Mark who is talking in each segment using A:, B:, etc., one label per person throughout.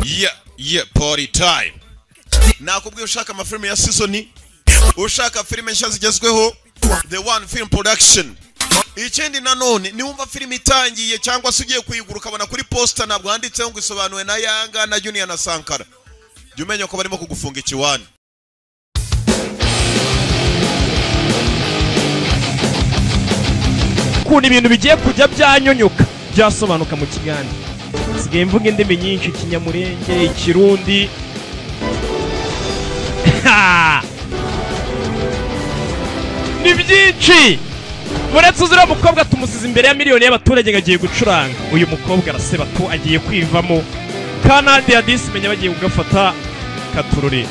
A: Yeah, yeah, party time. Nakubwiye ushaka amafilime ya season, ushaka filime nshya zigezweho, The One Film Production. Ikindi nanone niwumva filime itangiye cyangwa se ugiye kuyigura ukabona kuri poster ntabwo handitseho ngo isobanuwe na Yanga na Junior na Sankara, jya umenya ko barimo kugufunga ikiwani.
B: Ukuntu ibintu bigiye kujya byanyonyuka byasobanuka mu Kigande. Nsigaye mvuga indimi nyinshi, Ikinyamurenge, Ikirundi. Ni byinshi. Uretse uzira mukobwa tumusize imbere ya miliyoni y'abaturage agiye gucuranga. Uyu mukobwa araseba tu agiye kwivamo. Kanadi ya disi menya bagiye kugafata katurore.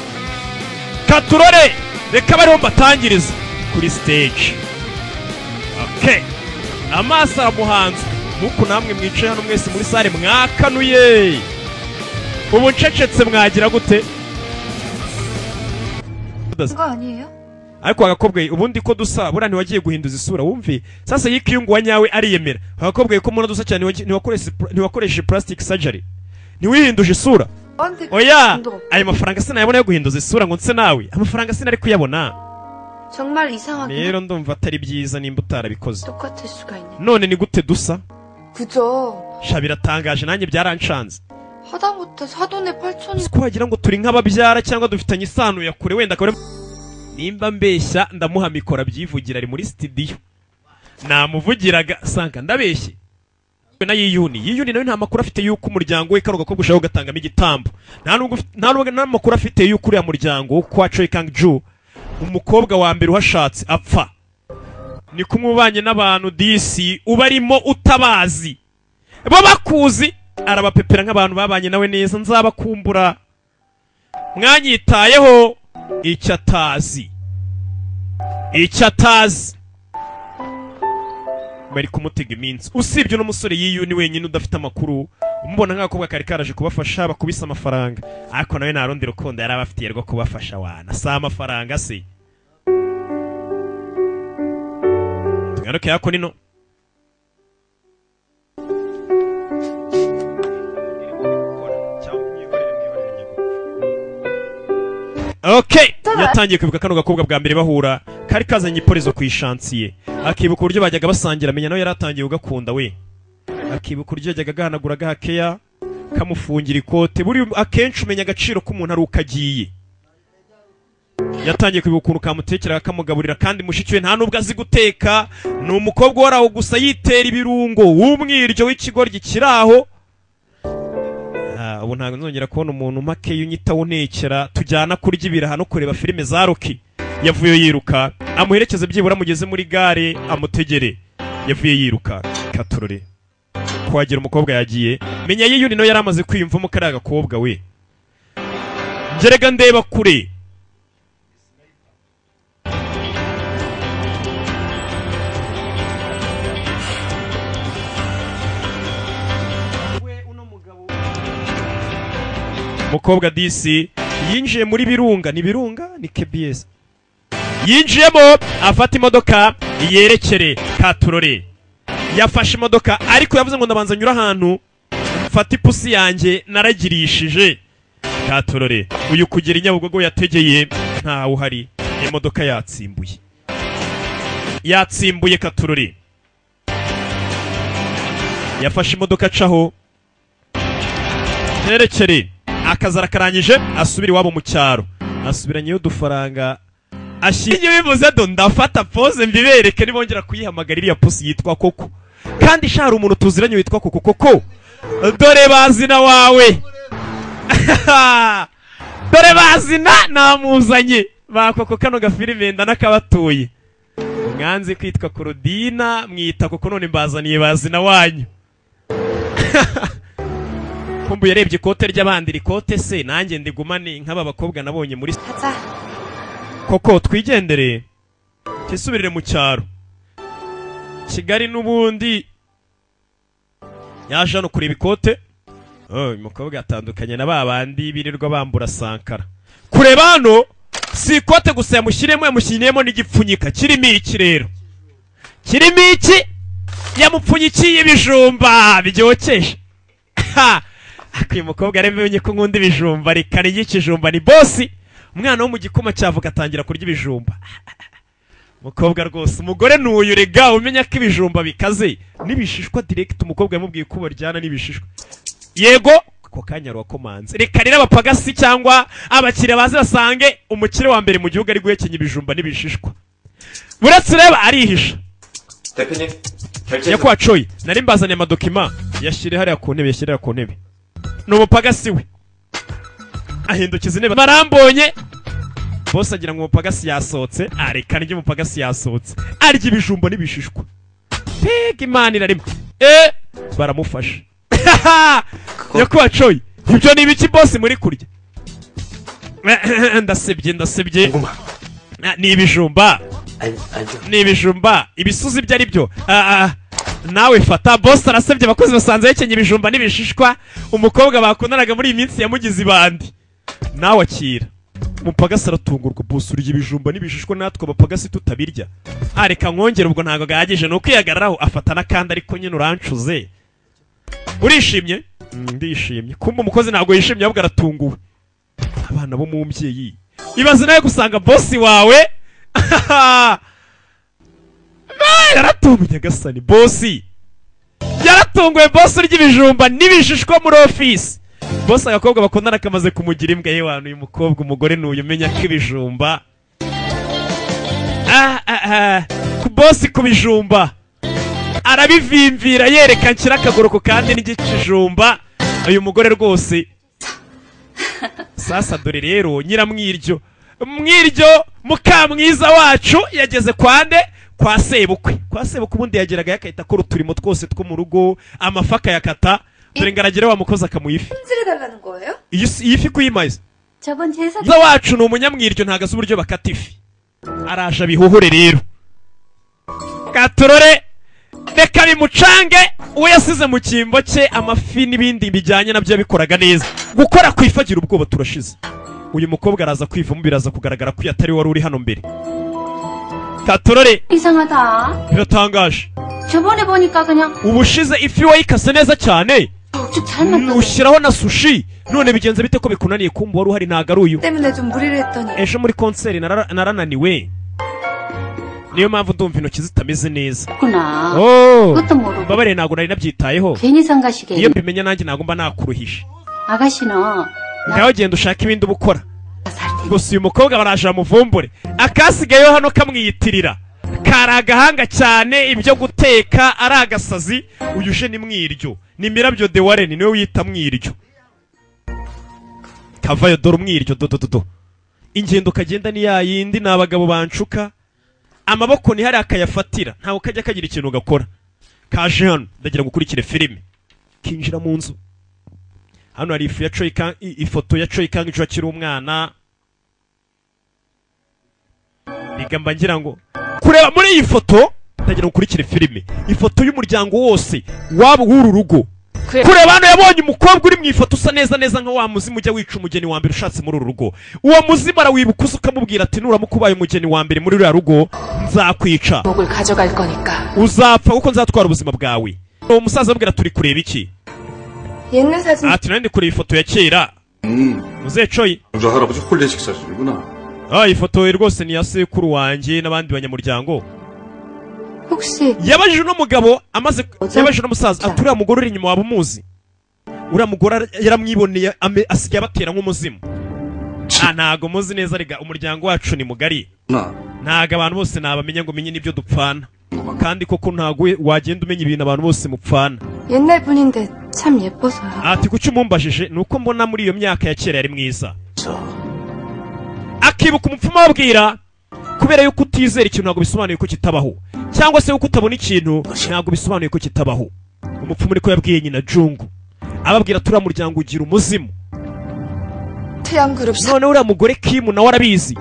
B: Katurore reka bariho mbatangiriza kuri stage. Okay. Amaso aramuhanzwe. Nuko namwe mwicaye hano mwese muri sale mwakanuye. Ubu ncecetse mwagira gute? Ariko agakobwa ubundi ko dusa bura ntiwagiye guhinduza isura wumvi. Sasa yikiyungu wa nyawe ariyemera. Agakobwa ko muna dusa cyane ntiwakoresha plastic surgery. Ntiwihinduje isura. Oya, ayo mafaranga sinayabona yo guhinduza isura ngo nse nawe. Amafaranga sinari kuyabona.
C: 정말 이상하게.
B: Rero ndumva atari byiza nimba utarabikoze. None ni gute dusa?
C: 그죠.
B: Sha biratangaje nanjye byarancanze.
C: 하다못해 사돈의 8천이
B: twagira ngo turi nk'ababyara cyangwa dufitanye isano ya kure wenda akaba nimba mbeshya ndamuha mikoro abyivugira ari muri studio. Namuvugiraga Sanka ndabeshye. Na Yiyuni, Yiyuni nawe nta makuru afite yuko umuryango we karuga ko gushaka ugatangamo igitambo. Nta nubwo nta makuru afite yuko uriya muryango kwa Choi Kang Ju umukobwa wa mbere uhashatse apfa. Ni kumubanye n'abantu disi ubarimo utabazi. Bo bakuzi arabapepera nk'abantu babanye nawe neza nzabakumbura. Mwanyitayeho icyo atazi. Icyo atazi. Bari kumutega iminsi. Usibye no musore Yiyuni wenyine udafite amakuru, umubona nk'akobwa kari karaje kubafasha bakubisa amafaranga. Ariko nawe nta rundi rukundo yari abafitiye rwo kubafasha wana. Sa amafaranga se. Tugaruke yako nino. Okay, yatangiye kwibuka kano gakobwa bwa mbere bahura, kari kazanye iporezo ku ishansiye. Akibuka uburyo bajyaga basangira, menya nawe yaratangiye ugakunda we. Akibuka uburyo yajyaga gahanagura gahakeya, kamufungira ikote. Buri akenshi umenya agaciro k'umuntu ari ukagiye. Yatangiye kwibuka ukuntu kamutekeraga kamugaburira, kandi mushiki we nta nubwo azi guteka, ni umukobwa waraho gusa yitera ibirungo, w'umwiryo w'ikigoryi kiraho. Ubu ntabwo nzongera kubona umuntu make yunyita untekera tujyana kurya ibiraha no kureba filime za Rocky. Yavuye yiruka amuherekeze byibura mugeze muri gare amutegere. Yavuye yiruka katurore kwagira umukobwa yagiye. Menya Yiyuni no yaramaze kwiyumvamo kari agakobwa we. Ngerega ndeba kure. Mukobwa DC yinjiye muri Birunga, ni Birunga ni KBS. Yinjiyemo afata imodoka yerekere katurore. Yafashe imodoka ariko yavuze ngo ndabanza nyura ahantu mfata ipusi yanjye naragirishije. Katurore uyu kugera Inyabugogo yategeye ntawe uhari, imodoka yatsimbuye. Yatsimbuye katurore. Yafashe imodoka acaho yerekere. Akazara karangije asubira iwabo mu cyaro, asubiranye udufaranga ashinye bivuze do ndafata pose mbibereke nibongera kuyihamagara iriya pusi yitwa Koko. Kandi shara umuntu tuziranye witwa Koko. Koko dore bazina wawe. Dore bazina namuzanye ba Koko kano gafilime ndanakabatuye. Mwanze kwitwa Korodina mwita Koko none mbazaniye bazina wanyu. Kumbu yarebye ikote ry'abandi rikote se nanjye ndigumane nk'aba bakobwa nabonye muri Koko twigendere tisubirire mu cyaro Kigali n'ubundi yaje hano kureba ikote. Oh, umukobwa atandukanye na babandi birirwa bambura Sankara. Kureba hano si ikote gusa yamushyiremo, yamushyiriyemo n'igipfunyika kirimo iki rero. Kirimo iki? Yamupfunyikiye ibijumba biryokeje. Uyu mukobwa yaramenye ko nkunda ibijumba, reka ndye ikijumba. Ni bosi, umwana wo mu gikoma cyavuga atangira kurya ibijumba. Mukobwa rwose, umugore n'uyu rega umenya ko ibijumba bikaze n'ibishishwa direct. Umukobwa yamubwiye ko baryana n'ibishishwa. Yego, ako kanya ruwakomanze. Reka rero abapagasi cyangwa abakiriya baze basange umukire wa mbere mu gihugu ari guhekenya ibijumba n'ibishishwa. Buretse ureba arihisha.
D: 대표님, 결제
B: Nyakubahwa Choi, nari mbazaniye amadokima. Yashyire hariya ku ntebe, yashyire hariya ku ntebe. Ni umupagasi we, ahindukiza intebe. Barambonye bose, agira ngo umupagasi yasohotse. Areka ndye, umupagasi yasohotse, arya ibijumba n'ibishishwa. Mbega Imana irarema! Baramufasha. Nyakubahwa Choi, ibyo ni ibiki bosi muri kurya? Ndasebye, ndasebye. Ah, ni ibijumba.
D: 아니, 아니요.
B: Ni ibijumba, ibisuzi ibyo ari byo. Ah, ah, nawe fata. Boss arasebye, abakozi basanze yakenye ibijumba n'ibishishwa. Umukobwa bakundanaga muri iyi minsi yamugize ibandi. Nawe akira. Umupagasi aratungurwa. Boss, urya ibijumba n'ibishishwa natwe abapagasi tutabirya? Ah, reka nkongere, ubwo ntabwo gahagije, ni ukwihagararaho. Afata n'akandi, ariko nyine urancuze. Urishimye? Ndishimye. Kumva umukozi ntabwo yishimye, ahubwo aratunguwe. Abana bo mu mbyeyi, ibaze nawe gusanga bosi wawe yaratunguye. Nyagasani, bosi yaratunguwe. Bosi urya ibijumba n'ibishishwa muri ofisi. Bosi agakobwa bakundana kamaze kumugira imbwa ye. Wantu uyu mukobwa, umugore n'uyu umenya ko ibijumba, ah, ah, ah. Ku bosi ku bijumba arabivimvira, yereka nshyira akaguru ku kandi n'igikijumba. Uyu mugore rwose. Sasa dore rero nyiramwiryo, mwiryo mukamwiza wacu yageze kwa nde? Kwa sebukwe. Kwa sebukwe ubundi yageraga yakahita akora uturimo twose two mu rugo, amafi akayakata. Dore ngaragere wa mukozi akamuha ifi.
C: 손질해 달라는 거예요?
B: Iyi fi kuyimaze
E: 저번 제사
B: Mwiza wacu ni umunyamwiryo, ntago azi uburyo bakata ifi. Araje abihuhure rero, katurore, reka bimucange. Uwo yasize mu cyimbo cye, amafi n'ibindi bijyanye nabyo yabikoraga neza. Gukora ku ifi agira ubwoba. Turashize. Uyu mukobwa araza kwivamo, biraza kugaragara ko uyu atari we wari uri hano mbere. Katurore.
E: 이상하다.
B: Biratangaje.
E: 저번에 보니까 그냥
B: Ubushize ifi wayikase neza cyane,
E: 쭉쭉 잘 맞던데.
B: ushyiraho na sushi. None bigenze bite ko bikunaniye? Kumva wari uhari ntago ari uyu.
C: 때문에 좀 무리를 했더니
B: Ejo muri konseri narananiwe, niyo mpamvu ndumva intoki zitameze neza.
E: 구나.
B: Oh,
E: 그것도 모르고
B: mbabare, ntabwo nari nabyitayeho.
E: 괜히 성가시게.
B: Iyo mbimenya nanjye ntabwo mba nakuruhishe.
E: 아가씨는
B: Ngaho genda ushake ibindi uba ukora.
E: 살 테니.
B: Gusa uyu mukobwa baraje bamuvumbure. Akasigayeho hano kamwiyitirira kari agahanga cyane, ibyo guteka ari agasazi. Uyu uje ni mwiryo, ni Mirabyo de Warren, niwe wiyita mwiryo. Kavayo, dore umwiryo dodododo. Ingendo kagenda ni ya yindi, ni abagabo bancuka amaboko, ni hariya akayafatira, ntabwo kajya kagira ikintu gakora. Kaje hano, ndagira ngo ukurikire filime. Kinjira mu nzu, hano hari ifu ya Choi Kang, ifoto ya Choi Kang ejo akiri umwana. Bigamba ngira ngo kureba muri iyi foto, ndagira ngo ukurikire filime, ifoto y'umuryango wose waba w'uru rugo. Kureba hano, yabonye umukobwa uri mu ifoto usa neza neza nka wa muzimu ujya wica umugeni wa mbere ushatse muri uru rugo. Uwo muzimu arawibuka, uza ukamubwira ati: "Nuramuka ubaye umugeni wa mbere muri ruriya rugo, nzakwica."
F: 목을 가져갈 거니까.
B: Uzapfa kuko nzatwara ubuzima bwawe. Uwo musaza amubwira: "Turi kureba iki?"
C: 옛날 사진
B: Ati: "Nari ndi kureba ifoto ya kera." Muzehe Choi.
G: 영조 할아버지 혼례식 사진이구나.
B: Ah, ifoto rwose ni iya sekuru wanjye n'abandi banyamuryango.
C: 혹시
B: Yabajije uno mugabo amaze, yabajije uno musaza ati: "Uriya mugore uri inyuma waba umuzi?" Uriya mugore yaramwiboneye, asigaye abatera nk'umuzimu. Ah, ntago muzi neza, rega umuryango wacu ni mugari.
G: 나
B: Ntago abantu bose nabamenya ngo menye n'ibyo dupfana. Kandi koko ntago wagenda umenya ibintu abantu bose mupfana.
C: 옛날 분인데 참 예뻐서요.
B: Ati: "Kuki umumbajije?" Ni uko mbona muri iyo myaka ya kera yari mwiza. Akibuka umupfumu ababwira: kubera yuko utizera ikintu ntabwo bisobanuye ko kitabaho, cyangwa se yuko utabona ikintu ntabwo bisobanuye ko kitabaho. Umupfumu niko yabwiye nyina Jungu, ababwira: "Turiya muryango ugira umuzimu."
F: 태양그룹
B: None uriya mugore Kimu nawe arabizi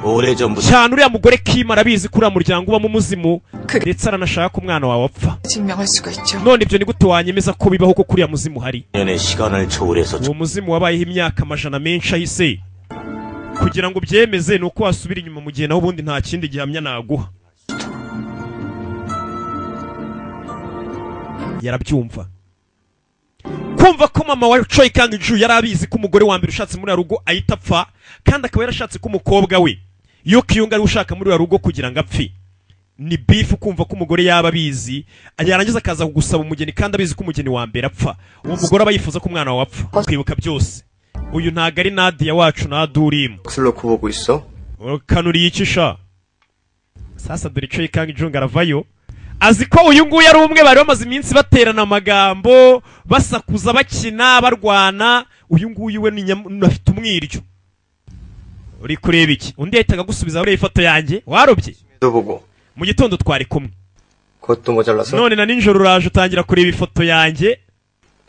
D: 오래전부터
B: cyane. Uriya mugore Kimu arabizi ko uriya muryango ubamo umuzimu, ndetse aranashaka ko umwana wawe apfa.
F: 증명할 수가 있죠.
B: None ibyo ni gute wanyemeza ko bibaho, ko kuriya muzimu uhari?
D: 년의 시간을 초월해서
B: Uwo muzimu wabayeho imyaka amajana menshi ahise. Kugira ngo ubyemeze ni uko wasubira inyuma mu gihe, naho ubundi nta kindi gihamya naguha. Yarabyumva. Kumva ko mama wa Choi Kang Ju yari abizi ko umugore wa mbere ushatse muri rugo ahita apfa, kandi akaba yarashatse ko umukobwa we Yukiyunga ari ushaka muri rugo kugira ngo apfe, ni beef. Kumva ko umugore yaba abizi yarangiza akaza kugusaba umugeni kandi abizi ko umugeni wa mbere apfa, uwo mugore aba yifuza ko umwana wawe apfa. Kwibuka byose, uyu ntago ari Nadia wacu na Durim.
H: 술 놓고 보고 있어?
B: Kanuriye iki sha? Sasa dore Choi Kang Jung aravayo, azi ko uyu nguyu ari umwe bari bamaze iminsi baterana amagambo, basakuza, bakina, barwana. Uyu nguyu we ni afite umwiryo. Uri kureba iki? Undi yahitaga gusubiza, ureba ifoto yanjye warobye.
H: 도 보고
B: Mu gitondo twari kumwe.
H: 그것도 모자라서
B: None na nijoro uraje utangira kureba ifoto yanjye.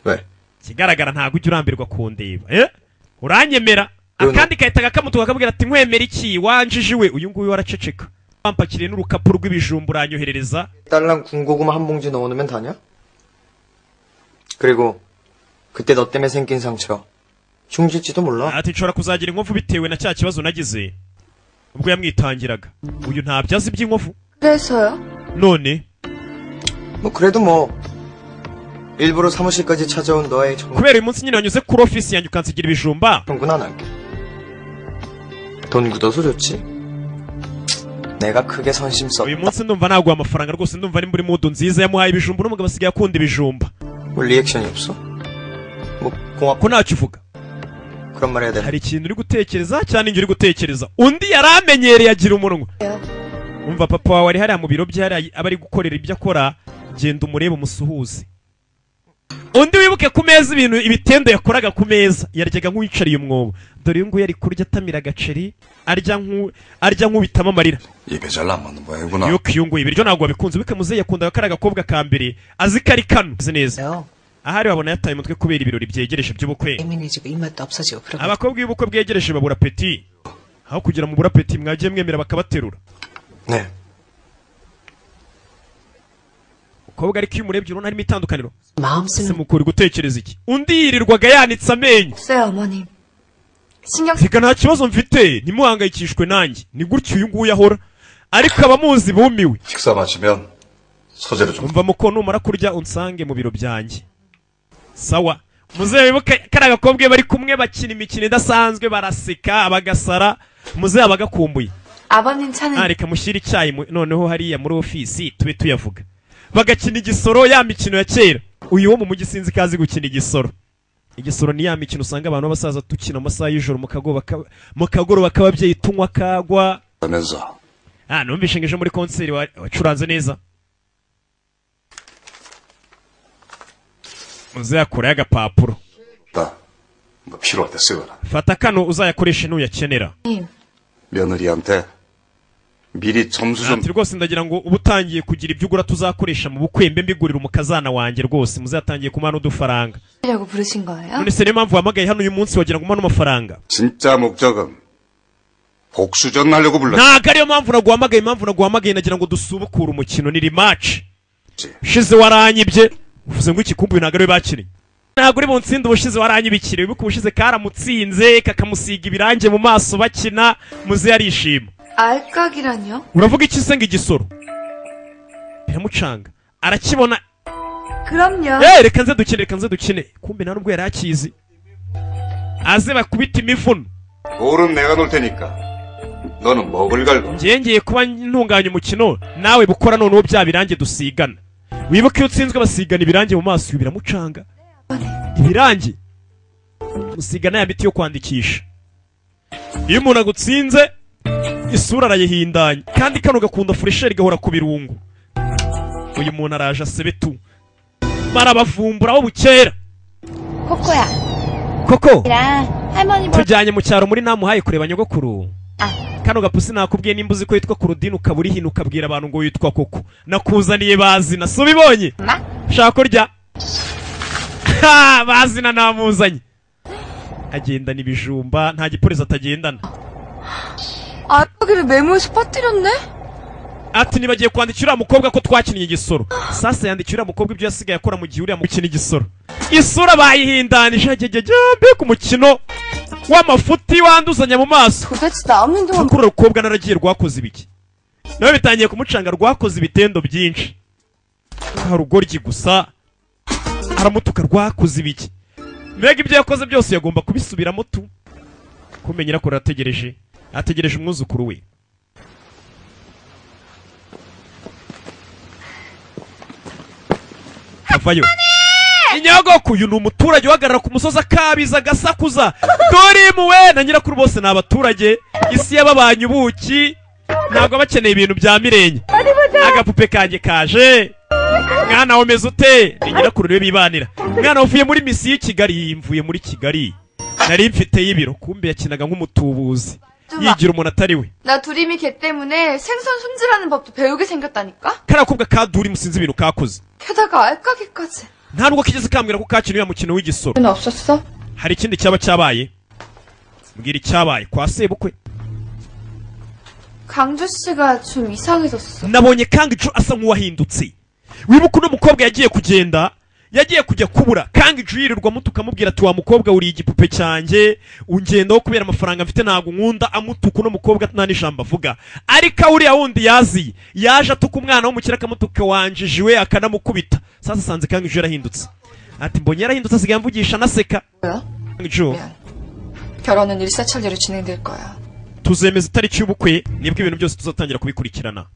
H: 왜?
B: Ikigaragara ntabwo ujya urambirwa kundeba, eh? Uranyemera. Akandi kahitaga kamutuka akabwira ati nkwemera iki wanjiji we. Uyu nguyu araceceka. Bampakiriye n'urukapu rw'ibijumba uranyoherereza.
H: 딸랑 군고구마 한 봉지 넣어놓으면 다냐? 그리고 그때 너 때문에 생긴 상처 흉질지도 몰라.
B: Ati nshobora kuzagira inkovu bitewe na cya kibazo nagize ubwo yamwitangiraga. Uyu ntabyo azi iby'inkovu.
C: 그래서요?
B: None
H: 뭐 그래도 뭐 일부러 사무실까지 찾아온 너의
B: kubera uyu munsi nyine wanyuze kuri ofisi yanjye ukansigira ibijumba,
H: 정군 안 할게. 돈 굳어서 좋지. 내가 크게 선심
B: uyu
H: 썼다.
B: munsi ndumva naguha amafaranga rwose, ndumva ari muri mood nziza. Yamuhaye ibijumba n'umugabo asigaye akunda ibijumba.
H: 뭐 리액션이 없어? 뭐 고맙
B: Ko ntacyo uvuga?
H: 그런 말 해야 되나?
B: Hari ikintu uri gutekereza cyane njye uri gutekereza. Undi yari amenyereye agira umunwa. Umva, papa wawe ari hariya mu biro bye, hariya aba ari gukorera ibyo akora, genda umurebe umusuhuze. Undi wibuke ku meza ibintu ibitendo yakoraga ku meza, yaryaga nk'uwicariye umwobo. Dore uyu nguyu ari kurya atamira agaceri, arya nk'u arya nk'ubitamo amarira.
G: 입에 잘 안 맞는 모양이구나.
B: Yuko uyu nguyu ibiryo ntabwo wabikunze. Wibuke muzehe yakundaga kariya gakobwa ka mbere, azi ko ari kano azi neza. Ahari wabona yataye umutwe kubera ibirori byegereje by'ubukwe.
F: 예민해지고 입맛도 없어지고 그러고
B: Abakobwa iyo ubukwe bwegereje babura appétit. Aho kugira mu bura appétit mwagiye mwemera bakabaterura.
H: 네.
B: Umukobwa ariko iyo umurebye urabona harimo itandukaniro.
F: 마음
B: Ese
F: 쓰는
B: mukuru gutekereza iki? Undi yirirwaga yanitse amenyo.
C: 없어요, 어머님. 신경
B: Reka nta kibazo mfite, ntimuhangayikishwe nanjye. Ni gutyo uyu nguyu ahora, ariko abamuzi bumiwe.
G: 식사 마치면 서재로 좀
B: Umva muko, numara kurya unsange mu biro byanjye. Sawa muzehe. Wibuke kariya gakobwa iyo bari kumwe bakina imikino idasanzwe, baraseka bagasara, muzehe aba agakumbuye.
C: 아버님 차는
B: Ah, reka mushyire icyayi noneho hariya muri ofisi tube tuyavuga. Bagakina igisoro, ya mikino ya kera. Uyu wo mu mujyi sinzi ko azi gukina igisoro. Igisoro ni ya mikino usanga abantu b'abasaza dukina amasaha y'ijoro mu kagoroba k'ababyeyi, tunywa kagwa.
G: 하면서
B: Ah, numvishe ngo ejo muri konseri wacuranze neza. Muzehe akurayo agapapuro.
G: 나 뭐 필요할 때 쓰거라.
B: Fata kano uzayakoreshe nuyakenera.
G: 며느리한테 미리 점수 좀
B: Ati rwose ndagira ngo uba utangiye kugira ibyo ugura tuzakoresha mu bukwe, mbe mbigurira umukazana wanjye rwose. Muzehe atangiye kumuha n'udufaranga.
C: 라고 부르신 거예요?
B: None se niyo mpamvu wahamagaye hano uyu munsi, wagira ngo umuhe amafaranga?
G: 진짜 목적은 복수전 하려고 불렀지.
B: Ntabwo ariyo mpamvu naguhamagaye. Impamvu naguhamagaye, nagira ngo dusubukure umukino, ni rematch. Ushize waranyibye. Uvuze ngo iki? Kumbuye ntabwo ariwe bakiriye, ntabwo uri bunsinde. Ubushize waranyibikiriye. Wibuke ubushize karamutsinze kakamusiga ibirange mu maso bakina, muzehe arishima.
C: 알까기라뇨?
B: Uravuga iki se ngo igisoro? Biramucanga arakibona.
C: 그럼요.
B: Eh, reka nze dukine, reka nze dukine. Kumbe nta nubwo yari akizi, aze bakubita imivuno.
G: 돌은 내가 놓을 테니까 너는 먹을 갈고.
B: Ngiye ngiye kuba ntunganya umukino, nawe bukora noneho bya birange dusigana. Wibuke iyo utsinzwe basigana ibirange mu maso. Ibi biramucanga, ibirange musigana ya miti yo kwandikisha. Iyo umuntu agutsinze isura arayihindanya, kandi kano gakunda fraîcheur gahora ku birungo. Uyu muntu araje asebe tu, barabavumbura aho bukera.
E: 코코야.
B: Koko.
E: 랑 할머니 볼
B: Tujyanye mu cyaro muri namuhaye kureba nyogokuru. Kano gapusi nakubwiye, nimba uzi ko yitwa Kurudini ukaba uri hino ukabwira abantu ngo witwa Koko, nakuzaniye bazina si ubibonye?
E: 엄마?
B: Shaka kurya. Ha, bazina namuzanye, agendana ibijumba, nta gipolisi atagendana.
C: 알까기를 메모에서 빠뜨렸네?
B: Ati nibagiye kwandikira uriya mukobwa ko twakinnye igisoro. Sasa yandikira uriya mukobwa ibyo yasigaye akora mu gihe uriya mukina igisoro, isura bayihindanije. Agegege, mbega umukino w'amafuti wanduzanya mu maso.
C: 도대체 나 없는 동안
B: Kuko uru rukobwa naragiye rwakoze ibiki? Nawe bitangiye kumucanga, rwakoze ibitendo byinshi, nta rugoryi gusa aramutuka. Rwakoze ibiki? Mbega ibyo yakoze byose yagomba kubisubiramo tu. Kumbe nyirakuru arategereje, ategereje umwuzukuru we. Avayo. Inyogoku uyu ni umuturage uhagarara ku musozi akabiza agasakuza. Dore we na nyirakuru bose ni abaturage, isi yababanye ubuki, ntabwo bakeneye ibintu bya mirenge. Agapupe kanjye kaje. Mwana womeze ute? Ni nyirakuru rero bibanira. Mwana uvuye muri misi y'i Kigali, mvuye muri Kigali. Nari mfite y'ibiro, kumbe yakinaga nk'umutubuzi. Yigira umuntu atari we.
C: 나 두림이 걔 때문에 생선 손질하는 법도 배우게 생겼다니까?
B: Kariya kobwa ka Durimu sinzi ibintu kakoze.
C: 게다가 알까기까지.
B: Nta nubwo kigeze kambwira ko kakina uriya mukino w'igisoro.
C: 는 없었어?
B: Hari ikindi cyaba cyabaye? Mbwira icyabaye kwa sebukwe.
C: 강주 씨가 좀 이상해졌어.
B: Nabonye Kang-ju asa nk'uwahindutse. Wibuka uno mukobwa yagiye kugenda, yagiye kujya kubura. Kang-ju yirirwa amutuka amubwira ati wa mukobwa uri igipupe cyanjye, ungendaho kubera amafaranga mfite ntabwo nkunda, amutuka uno mukobwa nta n'ijambo avuga. Ariko uriya wundi yazi, yaje atuka umwana w'umukire akamutuka wanjijiwe akanamukubita. Sasa asanze Kang-ju yarahindutse. Ati mbonye yarahindutse asigaye amvugisha anaseka. Kang-ju,
F: 결혼은 일사천리로 진행될 거야.
B: tuzemeza itariki y'ubukwe nibwo ibintu byose tuzatangira kubikurikirana.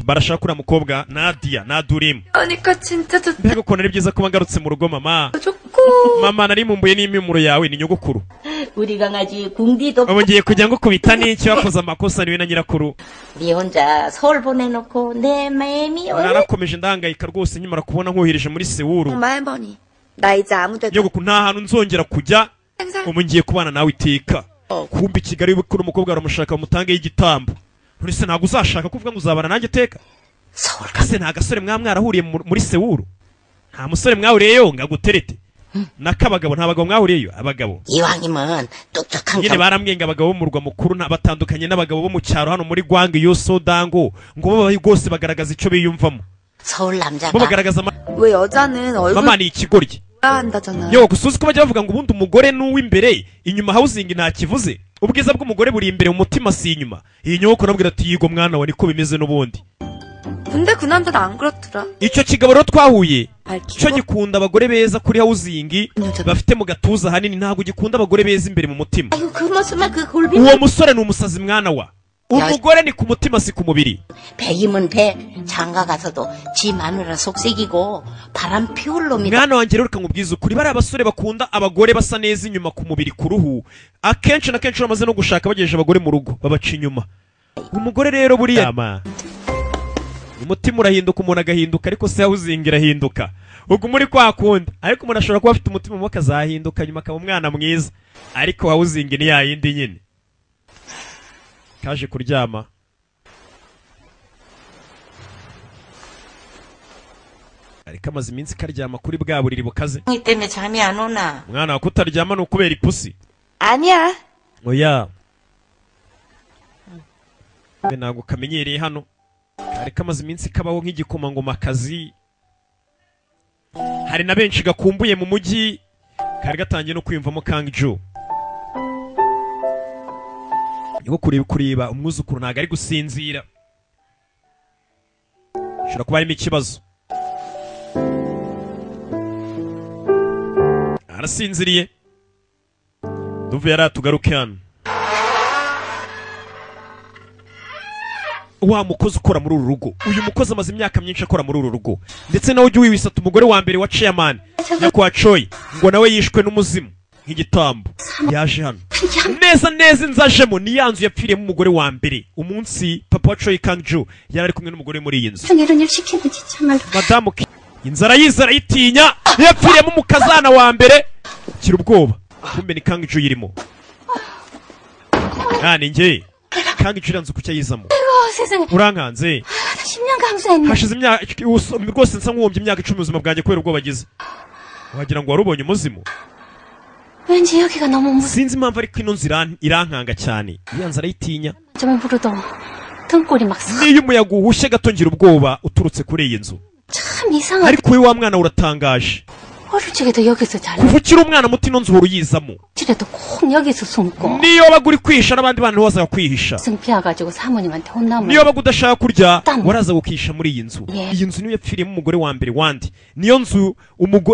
B: Barashaka uriya mukobwa Nadia na Durimu.
C: 그러니까 진짜 좋,
B: Mbega ukuntu ari byiza kuba ngarutse mu rugo mama.
C: 좋고.
B: Mama nari mumbuye n'impumuro yawe ni nyogokuru.
I: 우리 강아지 궁디도
B: Ubu ngiye kujya ngukubita n'icyo wakoze amakosa niwe na nyirakuru.
I: 네 혼자 서울 보내놓고 내 마음이
B: Narakomeje ndahangayika rwose nkimara kubona nkohereje muri Sewuru.
C: 엄마 할머니 나 이제 아무 데도
B: Nyogokuru nta hantu nzongera kujya, ubu ngiye kubana nawe iteka. Kumbe i Kigali ubukuru umukobwa baramushaka bamutange y'igitambo. None se ntabwo uzashaka kuvuga ngo uzabana nanjye iteka?
I: 서울
B: Ese nta gasore mwa mwarahuriye muri Sewuru? Nta musore mwahuriyeyo ngo aguterete? Nakabagabo nta bagabo mwahuriyeyo abagabo.
I: 이왕이면 똑똑한
B: Nyine barambwiye abagabo bo mu murwa mukuru batandukanye n'abagabo bo mu cyaro hano muri Gwang Yosodango ngo bo rwose bagaragaza icyo biyumvamo.
I: 서울
B: Bo
I: 남자가
B: bagaragaza
C: 왜 여자는 얼굴
B: mama ni ikigoryi.
C: 한다잖아.
B: Yo gusa uzi ko bajya bavuga ngo ubundi umugore n'uw'imbere inyuma housing nta kivuze. Ubwiza bw'umugore buri imbere mu mutima si inyuma. Iyi nyoko nabwira ati yigo mwana wa niko bimeze n'ubundi.
C: 근데 그 남자는 안 그렇더라.
B: Icyo kigabo rero twahuye cyo
C: 밝히고
B: gikunda abagore beza kuri housing bafite mu gatuza hanini, ntabwo gikunda abagore beza imbere mu mutima.
I: 아이고 그 모습만 그 골비
B: Uwo musore ni umusazi mwana wa. Umugore ni ku mutima si ku mubiri.
I: 백이면 백 장가 가서도 지 마누라 속색이고 바람 피울 놈이다.
B: Mwana wanjye rero reka nkubwize ukuri, bariya basore bakunda abagore basa neza inyuma ku mubiri ku ruhu, akenshi na kenshi bamaze no gushaka bagejeje abagore mu rugo babaca inyuma. Umugore rero buriya umutima urahinduka, umuntu agahinduka, ariko se housing irahinduka. Ubwo muri kwa kundi, ariko umuntu ashobora kuba afite umutima mubi akazahinduka nyuma akaba umwana mwiza, ariko housing ni yayindi nyine. Kaje kuryama. Ariko amaze iminsi karyama kuri bwa buriri bukaze.
I: 이 때문에 잠이 안 오나?
B: Mwana wa kutaryama ni ukubera ipusi.
C: 아니야.
B: Oya. Mbe ntabwo kamenyereye hano. Ariko amaze iminsi kabaho nk'igikomangomakazi. Hari na benshi gakumbuye mu mujyi, kari gatangiye no kwiyumvamo Kang-ju. Niko kureba umwuzukuru ntabwo ari gusinzira. Ashobora kuba harimo ikibazo. Arasinziriye. Ndumva yaratugaruke hano. Wa mukozi ukora muri uru rugo. Uyu mukozi amaze imyaka myinshi akora muri uru rugo. Ndetse nawe ujye wiwisata umugore wa mbere wa chairman nyakwa Choi ngo nawe yishwe n'umuzimu nk'igitambo. Yaje hano. Neza neza inzajemo ni ya nzu yapfiriyemo umugore wa mbere. Umunsi papa wa Choi Kang-ju yari ari kumwe n'umugore muri iyi nzu.
E: 이런 일 시키는지 참말로.
B: Madamu Ki inzara yizara yitinya yapfiriyemo umukazana wa mbere. Kira ubwoba. Kumbe ni Kang-ju yirimo. Ah ni njye. Kang-ju iranzu kucya yizamo.
E: 세상에
B: Urankanze.
E: 나 10년 감수했네.
B: Hashize imyaka rwose nsa nk'uwombye imyaka 10 mu buzima bwanjye kubera ubwoba agize. Wagira ngo warubonye umuzimu.
E: 왠지 여기가 너무 무섭.
B: Sinzi impamvu ariko ino nzu irankanga cyane. Iriya nzu arayitinya.
E: 좀 부르도 등골이 막 서.
B: Niyo umuyaga uhushye gato ngira ubwoba uturutse kuri iyi nzu.
E: 참 이상하다.
B: Ariko wowe wa mwana uratangaje.
E: 어릴 어릴 적에도 여기서 잘
B: Kuva ukiri umwana muto ino nzu uhora uyizamo.
E: 집에도 꼭 여기서 숨고
B: Niyo wabaga uri kwihisha n'abandi bana ntiwazaga kwihisha.
E: 승피해가지고 사모님한테 혼나면
B: Niyo wabaga udashaka kurya waraza gukihisha muri iyi nzu.
E: Yeah.
B: Iyi nzu niyo yapfiriyemo umugore wa mbere wandi, niyo nzu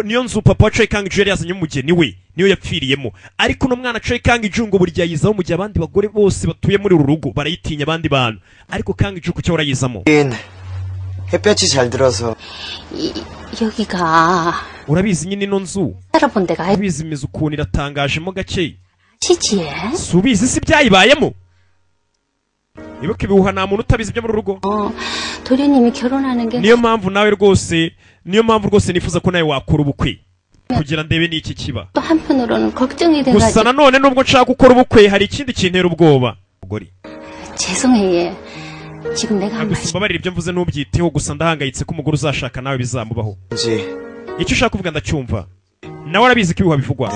B: niyo nzu papa wa Choi Kang Ju yari yazanye umugeni we, niyo yapfiriyemo. Ariko uno mwana Choi Kang Ju ngo buri gihe ayizaho mu gihe abandi bagore bose batuye muri uru rugo barayitinya abandi bantu, ariko Kang Ju kuki ahora ayizamo?
H: 햇볕이 잘 들어서
E: 여기가
B: Urabizi nyine ino nzu
E: 살아본 데가
B: urabizi imeze ukuntu iratangajemo gake.
E: 시지에
B: Si ubizi si byayibayemo? Ibuka ibihuha, nta muntu utabizi ibyo muri uru rugo.
E: 도련님이 결혼하는 게
B: Niyo mpamvu nawe rwose, niyo mpamvu rwose nifuza ko nawe wakora ubukwe kugira ndebe n'iki kiba.
E: 또 한편으로는 걱정이
B: Gusa
E: 돼가지고
B: nanone nubwo nshaka gukora ubukwe hari ikindi kintera ubwoba mugore.
E: 죄송해. 지금 내가 한
B: Gusa umbabarire ibyo mvuze ntubyiteho, gusa ndahangayitse ko umugore uzashaka nawe bizamubaho. Icyo ushaka kuvuga ndacyumva, nawe arabizi ko ibihuha bivugwa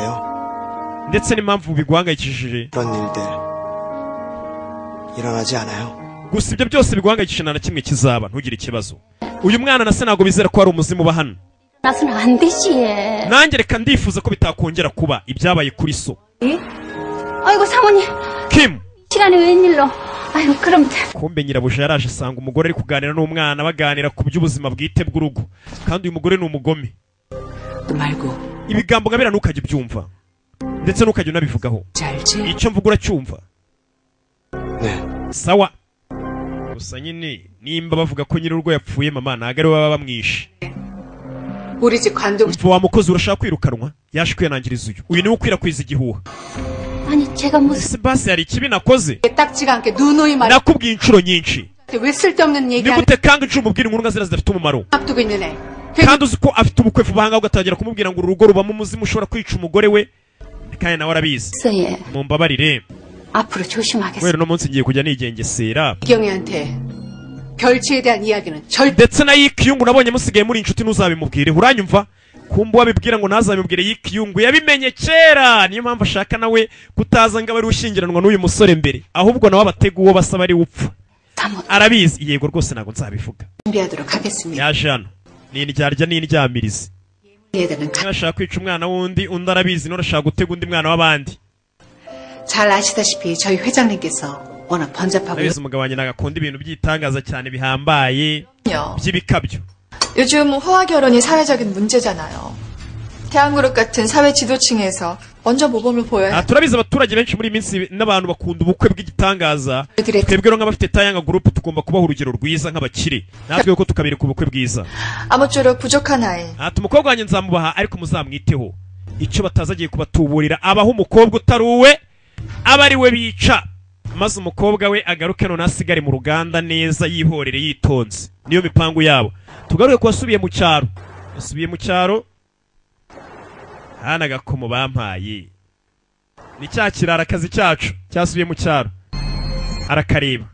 B: ndetse n'impamvu biguhangayikishije.
H: 그런 일들 일어나지 않아요.
B: Gusa ibyo byose biguhangayikishije nta na kimwe kizaba, ntugire ikibazo. Uyu mwana na se ntabwo bizera ko hari umuzimu uba hano.
E: 나서는 안 되지.
B: Nanjye reka ndifuza ko bitakongera kuba ibyabaye kuri so.
E: 아이고 사모님
B: Kim
E: 시간이 웬일로. 아이고 그럼
B: Kumbe nyirabuja yaraje asanga umugore ari kuganira n'umwana, baganira ku by'ubuzima bwite bw'urugo, kandi uyu mugore ni umugome. Ibigambo nka biriya ntukajya ubyumva ndetse ntukajya unabivugaho. Icyo mvuga uracyumva? Sawa. Gusa nyine nimba bavuga ko nyir'urugo yapfuye, mama ntabwo ari we baba bamwishe.
F: 우리 집 관두고
B: Umva wa mukozi, urashaka kwirukanwa? Yaje kwiyanangiriza uyu, uyu niwe ukwirakwiza igihuha.
E: 아니 제가 무슨
B: Ese basi hari ikibi nakoze?
F: 딱지가 않게 누누이 말해.
B: Nakubwiye inshuro nyinshi.
F: 왜 쓸데없는
B: Ni
F: 얘기하는
B: gute kandi inshuro umubwira inkuru nka ziriya zidafite umumaro,
F: 앞두고 있는 애.
B: kandi uzi ko afite ubukwe vuba ahangaha, ugatangira kumubwira ngo uru rugo rubamo umuzimu ushobora kwica umugore we, kandi nawe arabizi.
E: 있어요.
B: Mumbabarire.
E: 앞으로 조심하겠습니다.
B: Kubera uno munsi ngiye kujya nigengesera.
F: 이경애한테 별치에 대한 이야기는 절대
B: Ndetse na Yikiyungu nabonye musigaye muri inshuti, ntuzabimubwire, uranyumva? Kumba wabibwira ngo ntazabimubwire, Yikiyungu yabimenye kera, niyo mpamvu ashaka nawe kutaza ngo abe ari ushyingiranwa n'uyu musore mbere, ahubwo nawe abatega uwo basaba ari we upfa. Arabizi. Yego rwose ntabwo nzabivuga.
F: 준비하도록 하겠습니다.
B: Yaje hano ni indyarya n'indyamirizi.
F: 해야 되는
B: Niba ashaka kwica umwana w'undi, undi arabizi, none ashaka gutega undi mwana w'abandi.
F: 잘 아시다시피 저희 회장님께서 워낙 번잡하고
B: Ndabizi umugabo wanjye ntabwo akunda ibintu by'itangaza cyane bihambaye by'ibikabyo.
F: 요즘 호화 결혼이 사회적인 문제잖아요. 태양그룹 같은 사회 지도층에서 먼저 모범을 보여야
B: Aha turabizi abaturage benshi muri iyi minsi n'abantu bakunda ubukwe bw'igitangaza. Twebwe rero nk'abafite Tayanga Group tugomba kubaha urugero rwiza nk'abakire, natwe ko tukabereka ubukwe bwiza.
F: 아무쪼록 부족한 아이
B: Ati umukobwa wanjye nzamubaha ariko muzamwiteho. Icyo batazi agiye kubatuburira, abaho umukobwa utari uwe aba ari we bica, maze umukobwa we agaruke none asigare mu ruganda neza yihorere yitonze. Niyo mipangu yabo. Tugaruke ku wasubiye mu cyaro, yasubiye mu cyaro hano agakomo bampaye ni cya kirara akazi cyacu cyasubiye mu cyaro arakareba.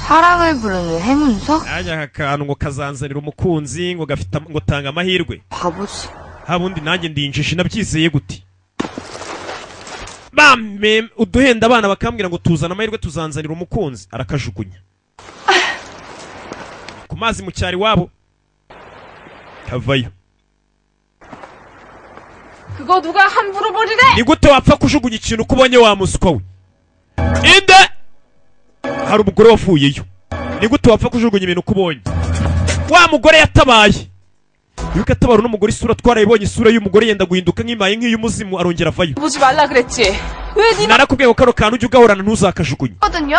C: 사랑을 부르는 행운석?
B: Nanjye aka kantu ngo kazanzanira umukunzi, ngo gafite ngo tanga amahirwe.
C: 바보지.
B: Habundi nanjye ndi injiji, nabyizeye gute? Bampe uduhenda abana bakambwira ngo tuzana amahirwe tuzanzanira umukunzi, arakajugunya ku mazi mu cyaro iwabo kavayo.
C: 그거 누가 함부로 버리래?
B: Ni gute wapfa kujugunya ikintu uko ubonye wa muswa we? Inde hari umugore wavuyeyo. Ni gute wapfa kujugunya ibintu uko ubonye? Wa mugore yatabaye, yuko atabara uno mugore, isura twarayibonye, isura y'umugore yenda guhinduka nk'imaye nk'iy'umuzimu, arongera avayo.
C: 보지 말라 그랬지. 왜 네
B: Narakubwiye ngo kano kantu ujye ugahorana ntuzakajugunye.
C: 거든요?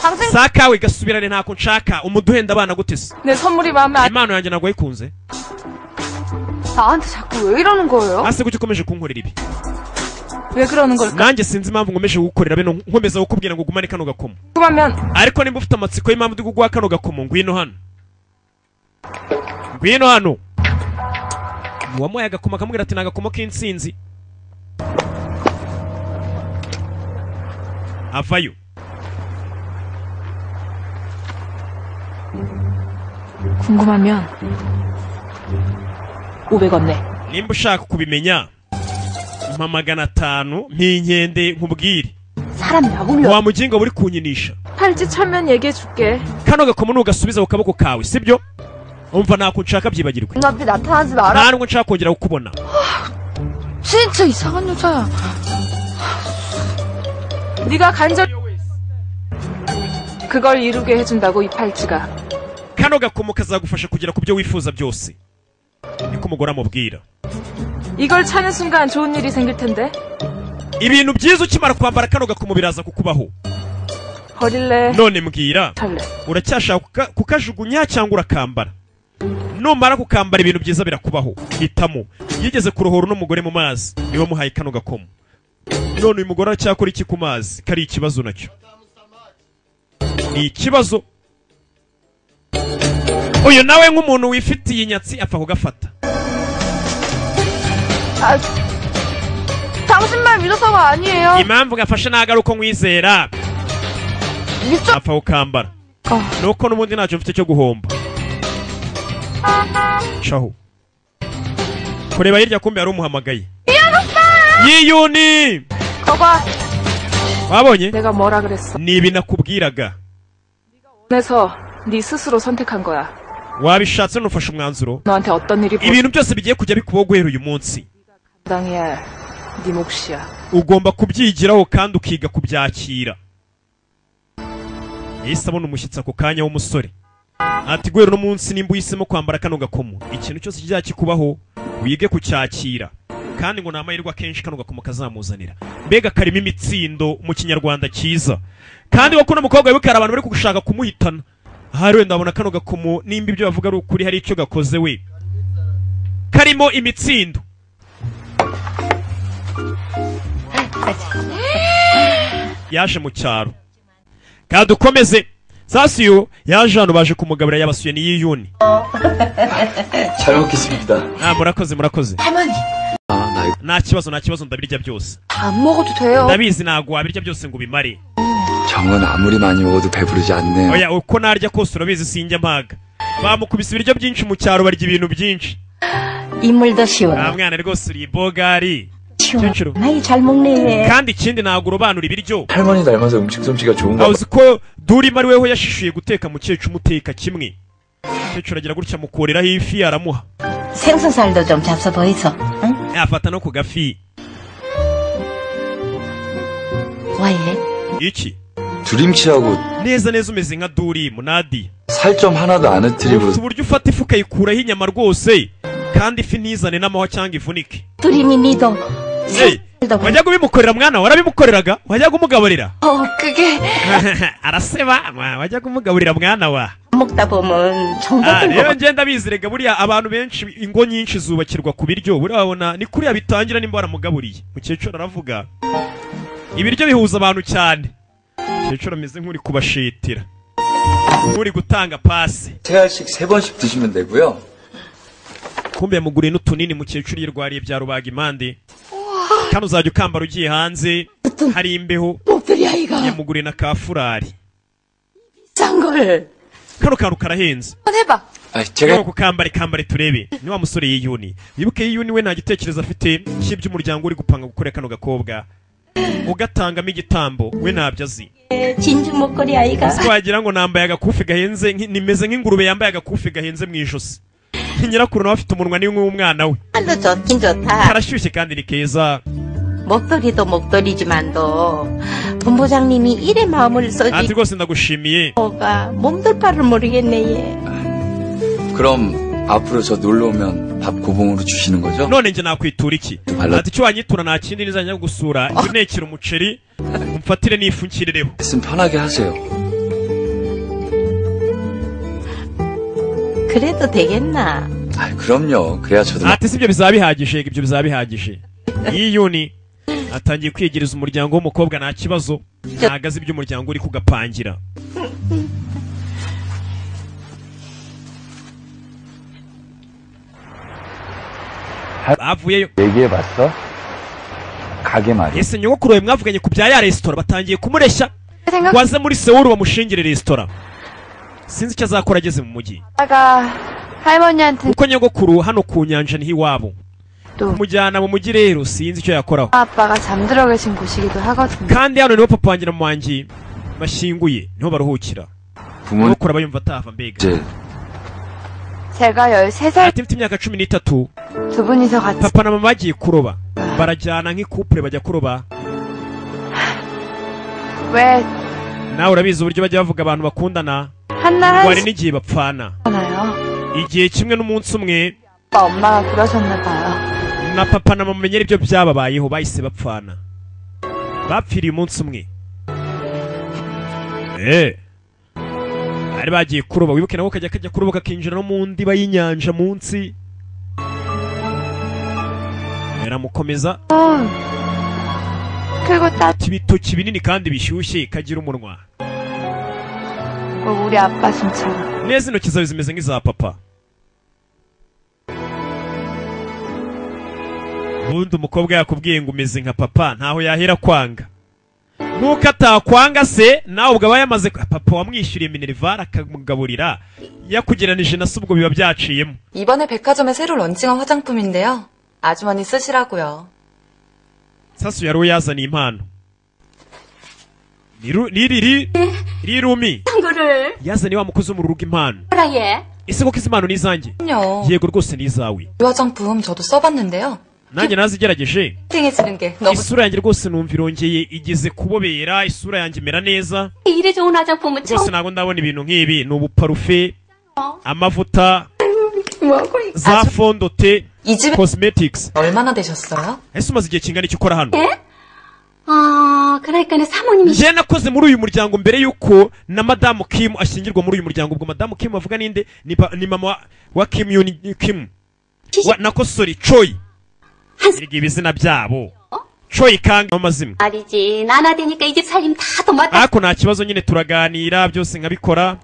C: 방생
B: Sakawe gasubirane, ntako nshaka umuduhenda abana gute se?
C: 내 선물이 마음에 안
B: Impano yanjye ntabwo wayikunze.
C: 나한테 자꾸 왜 이러는 거예요?
B: Ase kuki ukomeje kunkorera ibi?
C: 왜 그러는 걸까?
B: Nanjye sinzi impamvu nkomeje kugukorera bino, nkomeza kukubwira ngo ugumane kano gakomo.
C: 궁금하면
B: Ariko nimba ufite amatsiko y'impamvu ndi kuguha kano gakomo, ngwino hano, ngwino hano. Uwamuhaye agakomo akamubwira ati ni agakomo k'intsinzi, avayo.
C: 궁금하면 500원 내.
B: Nimba ushaka kubimenya mpa 500 mpinkende nkubwire.
C: 사람 약올려.
B: Wa mugingo buri kunyinisha.
C: 팔찌 철면 얘기해 줄게.
B: Kano gakomo nugasubiza ku kaboko kawe, sibyo? Umva, ntako nshaka, byibagirwe.
C: 눈앞에 나타나지 마라.
B: Nta nubwo nshaka kongera kukubona.
C: 진짜 이상한 여자야.
F: 네가 간절 그걸 이루게 해준다고 이 팔찌가.
B: Kano gakomo kazagufasha kugera ku byo wifuza byose, niko umugore amubwira.
F: 이걸 차는 순간 좋은 일이 생길 텐데.
B: Ibintu byiza ukimara kwambara kano gakomo biraza kukubaho.
F: 버릴래?
B: None mbwira,
F: 탈래?
B: uracyashaka kukajugunya cyangwa urakambara? Numara kukambara ibintu byiza birakubaho, hitamo. Yigeze kurohora uno mugore mu mazi, niwe muhaye kano gakomo. None uyu mugore aracyakora iki ku mazi? Kari ikibazo nacyo ni ikibazo. Uyu nawe nk'umuntu wifitiye inyatsi apfa kugafata.
C: 아, 당신 말 믿어서가 아니에요.
B: Impamvu gafashe ntago ari uko nkwizera.
C: 믿어.
B: Apfa kukambara nuko n'ubundi ntacyo mfite cyo guhomba. Shahu kureba hirya, kumbe yari umuhamagaye yiyuni.
F: 거봐.
B: Wabonye?
F: 내가 뭐라 그랬어?
B: Ni ibi nakubwiraga.
F: 그래서 네 스스로 선택한 거야.
B: Wabishatse, nufashe umwanzuro.
F: 너한테 어떤 일이
B: Ibintu byose bigiye kujya bikubaho guhera uyu munsi
F: 감당해야 네 몫이야.
B: ugomba kubyigiraho kandi ukiga kubyakira. Yahise abona umushyitsi ako kanya w'umusore, ati guhera uno munsi nimba uhisemo kwambara kano gakomo, ikintu cyose kijya kikubaho wige kucyakira, kandi ngo ni amahirwe akenshi kano gakomo kazamuzanira. Mbega karimo imitsindo mu kinyarwanda cyiza. Kandi ko uno mukobwa wibuke hari abantu bari gushaka kumuhitana, ahari wenda wabona kano gakomo nimba ibyo bavuga ari ukuri hari icyo gakoze, we karimo imitsindo. Yaje mu cyaro, kadukomeze. Sasiyo yaje hano, baje kumugaburira, yabasuye ni yiyuni.
H: 잘 먹겠습니다.
B: Ah, murakoze, murakoze.
C: 할머니,
H: 아, 나 이거
B: Nta kibazo, nta kibazo, ndabirya byose.
C: 안 먹어도 돼요.
B: Ndabizi ntabwo wabirya byose ngo ubimare.
H: 정은 아무리 많이 먹어도 배부르지 않네요.
B: Oya, uko narya kose urabizi sinjya mpaga. Bamukubise ibiryo byinshi, mu cyaro barya ibintu byinshi.
I: 인물도
B: Ah,
I: 시원해.
B: mwana rwose uri ibogari mukecuru.
I: 시원하게 잘 먹네.
B: Kandi ikindi ntabwo urobanura ibiryo.
H: 할머니 닮아서 음식 솜씨가 좋은가
B: Aho uzi ko durima ari weho yashishuye guteka, mukecuru umuteka kimwe. Mukecuru agira gutya mukuriraho ifi aramuha.
I: 생선살도 좀 잡숴 보이소. 응?
B: Yafata no ku gafi.
I: 왜?
B: Iki?
H: 두림치하고
B: Neza neza umeze nka durimu nadi.
H: 살 좀 하나도 안 흐트리고
B: Ufite uburyo ufata ifu ukayikuraho inyama rwose, kandi ifi ntizane n'amahwa cyangwa ivunike.
I: 두림이 니도
B: Hey,
I: 생선살도
B: wajyaga ubimukorera mwana? Warabimukoreraga? Wajyaga umugaburira?
C: 어, 그게
B: Araseba. Wajyaga umugaburira mwana wa?
I: 먹다 보면
B: Ah,
I: 정도
B: rero
I: 들고
B: ngenda bizirega, buriya abantu benshi ingo nyinshi zubakirwa ku biryo. Buriya babona ni kuriya bitangira nimba waramugaburiye. Mukecuru aravuga ibiryo bihuza abantu cyane. Mukecuru ameze nk'uri kubashitira, nk'uri gutanga pasi.
H: 세 알씩 세 번씩 드시면 되고요.
B: Kumbe yamuguriye n'utunini. Mukecuru yirwariye bya rubaga impande, kandi uzajya ukambara ugiye hanze hari imbeho.
I: 목도리 아이가
B: Yamuguriye na ka furari.
I: 비싼 걸.
B: Kano kantu karahenze.
C: 한번 해봐.
H: 아, 제가
B: Niba kukambara ikambare turebe. Ni wa musore yiyuni, wibuke yiyuni we nta gitekerezo afite cy'iby'umuryango uri gupanga gukora kano gakobwa ugatangamo igitambo, we ntabyo azi.
I: 진주 목걸이 아이가.
B: Uzi ko wagira ngo nambaye agakufi gahenze, nimeze nk'ingurube yambaye agakufi gahenze mu ijosi. Nyirakuru nawe afite umunwa ni nk'uw'umwana we.
I: 말도 좋긴 좋다.
B: Karashyushye kandi ni keza.
I: 목도리도 목도리지만도 본부장님이 이래 마음을
B: Ati rwose ndagushimiye.
I: 써주니까 몸둘 바를 모르겠네 얘.
H: 그럼 앞으로 저 놀러 오면 밥 고봉으로 주시는 거죠?
B: None njye nakwitura iki?
H: 발라
B: Ati icyo wanyitura nta kindi, nizajya gusura jya unekera umuceri umfatire n'ifu nshyirireho.
H: 말씀 편하게 하세요.
I: 그래도 되겠나?
H: 아, 그럼요. 그래야 저도
B: Ati si ibyo bizaba bihagije? Yego, ibyo bizaba bihagije. Yiyuni atangiye kwiyegereza umuryango w'umukobwa, nta kibazo, ntago azi ibyo umuryango uri kugapangira. Bavuyeyo.
H: 얘기해봤어? 가게 말이야.
B: Ese nyogokuru wawe mwavuganye ku bya ya resitora? Batangiye kumureshya
C: 생각
B: ngo aze muri Sewuru bamushingire resitora. Sinzi icyo azakora ageze mu mujyi.
C: 아빠가 할머니한테
B: Kuko nyogokuru hano ku nyanja niho iwabo, kumujyana mu mujyi rero sinzi icyo yakoraho.
C: 아빠가 잠들어 계신 곳이기도 하거든요.
B: Kandi hano niho papa wanjye na mama wanjye bashyinguye, niho baruhukira.
H: 부모님
B: Nyogokuru aba yumva atahava mbega.
H: 이제
C: 제가 13살
B: Ati mfite imyaka 13
C: 두 분이서 같이
B: papa na mama bagiye kuroba. Barajyana nk'ikupure bajya kuroba.
C: 왜
B: Nawe urabizi uburyo bajya bavuga abantu bakundana
C: 한날
B: ngo hari n'igihe bapfana.
C: 하잖아요.
B: Igihe kimwe n'umunsi umwe
C: 아빠 엄마가 그러셨나 봐요.
B: na papa na mama menyera ibyo byababayeho, bahise bapfana, bapfiriye umunsi umwe. Bari bagiye kuroba, wibuke nako kajya kuroba kakinjira no mu ndiba y'inyanja munsi, yaramukomeza.
C: 크고
B: ibitoki binini kandi bishyushye, kagira umunwa
C: 따뜻고 우리 아빠 손처럼.
B: Neza, intoki zawe zimeze nk'iza papa. Ubundi umukobwa yakubwiye ngo umeze nka papa, ntaho yahera kwanga. Nk'uko atakwanga se nawe ubwo aba yamaze papa wamwishyuriye minerval akamugaburira, yakugeranije na se, ubwo biba byaciyemo.
J: 이번에 백화점에 새로 런칭한 화장품인데요. 아주머니 쓰시라고요.
B: Sasu yari uyazaniye impano ni ru- ni riri rirumi
E: 거를
B: yazaniye wa mukozi wo mu rugo impano.
E: 뭐라 얘?
B: Ese koko izi mpano ni izanjye?
J: 그럼요.
B: Yego rwose ni izawe.
J: 이 화장품 저도 써봤는데요.
B: Nanjye nazigerageje.
J: 탱해지는 게 너무
B: Isura yanjye rwose numva irongeye igeze kubobera, isura yanjye imera neza.
E: 이래 좋은 화장품은
B: Rwose
E: 처음
B: ntabwo ndabona ibintu nk'ibi, ni ubuparufe, amavuta,
E: 뭐고
B: za fondote,
J: 이 집에
B: cosmetics.
J: 얼마나 되셨어요?
B: Ese umaze igihe kingana iki ukora hano?
E: 아, 그러니까 사모님이
B: Njye nakoze muri uyu muryango mbere y'uko na madamu Kim ashyingirwa muri uyu muryango. Ubwo madamu Kim avuga ninde? Ni mama wa Kim Yun Kim wa, nako sorry, Choi. Erega ibizina byabo Choi Kang amazimwe.
E: 말이지. 나나 되니까 이 집 살림 다 도맡았다.
B: Ariko nta kibazo nyine, turaganira byose nkabikora.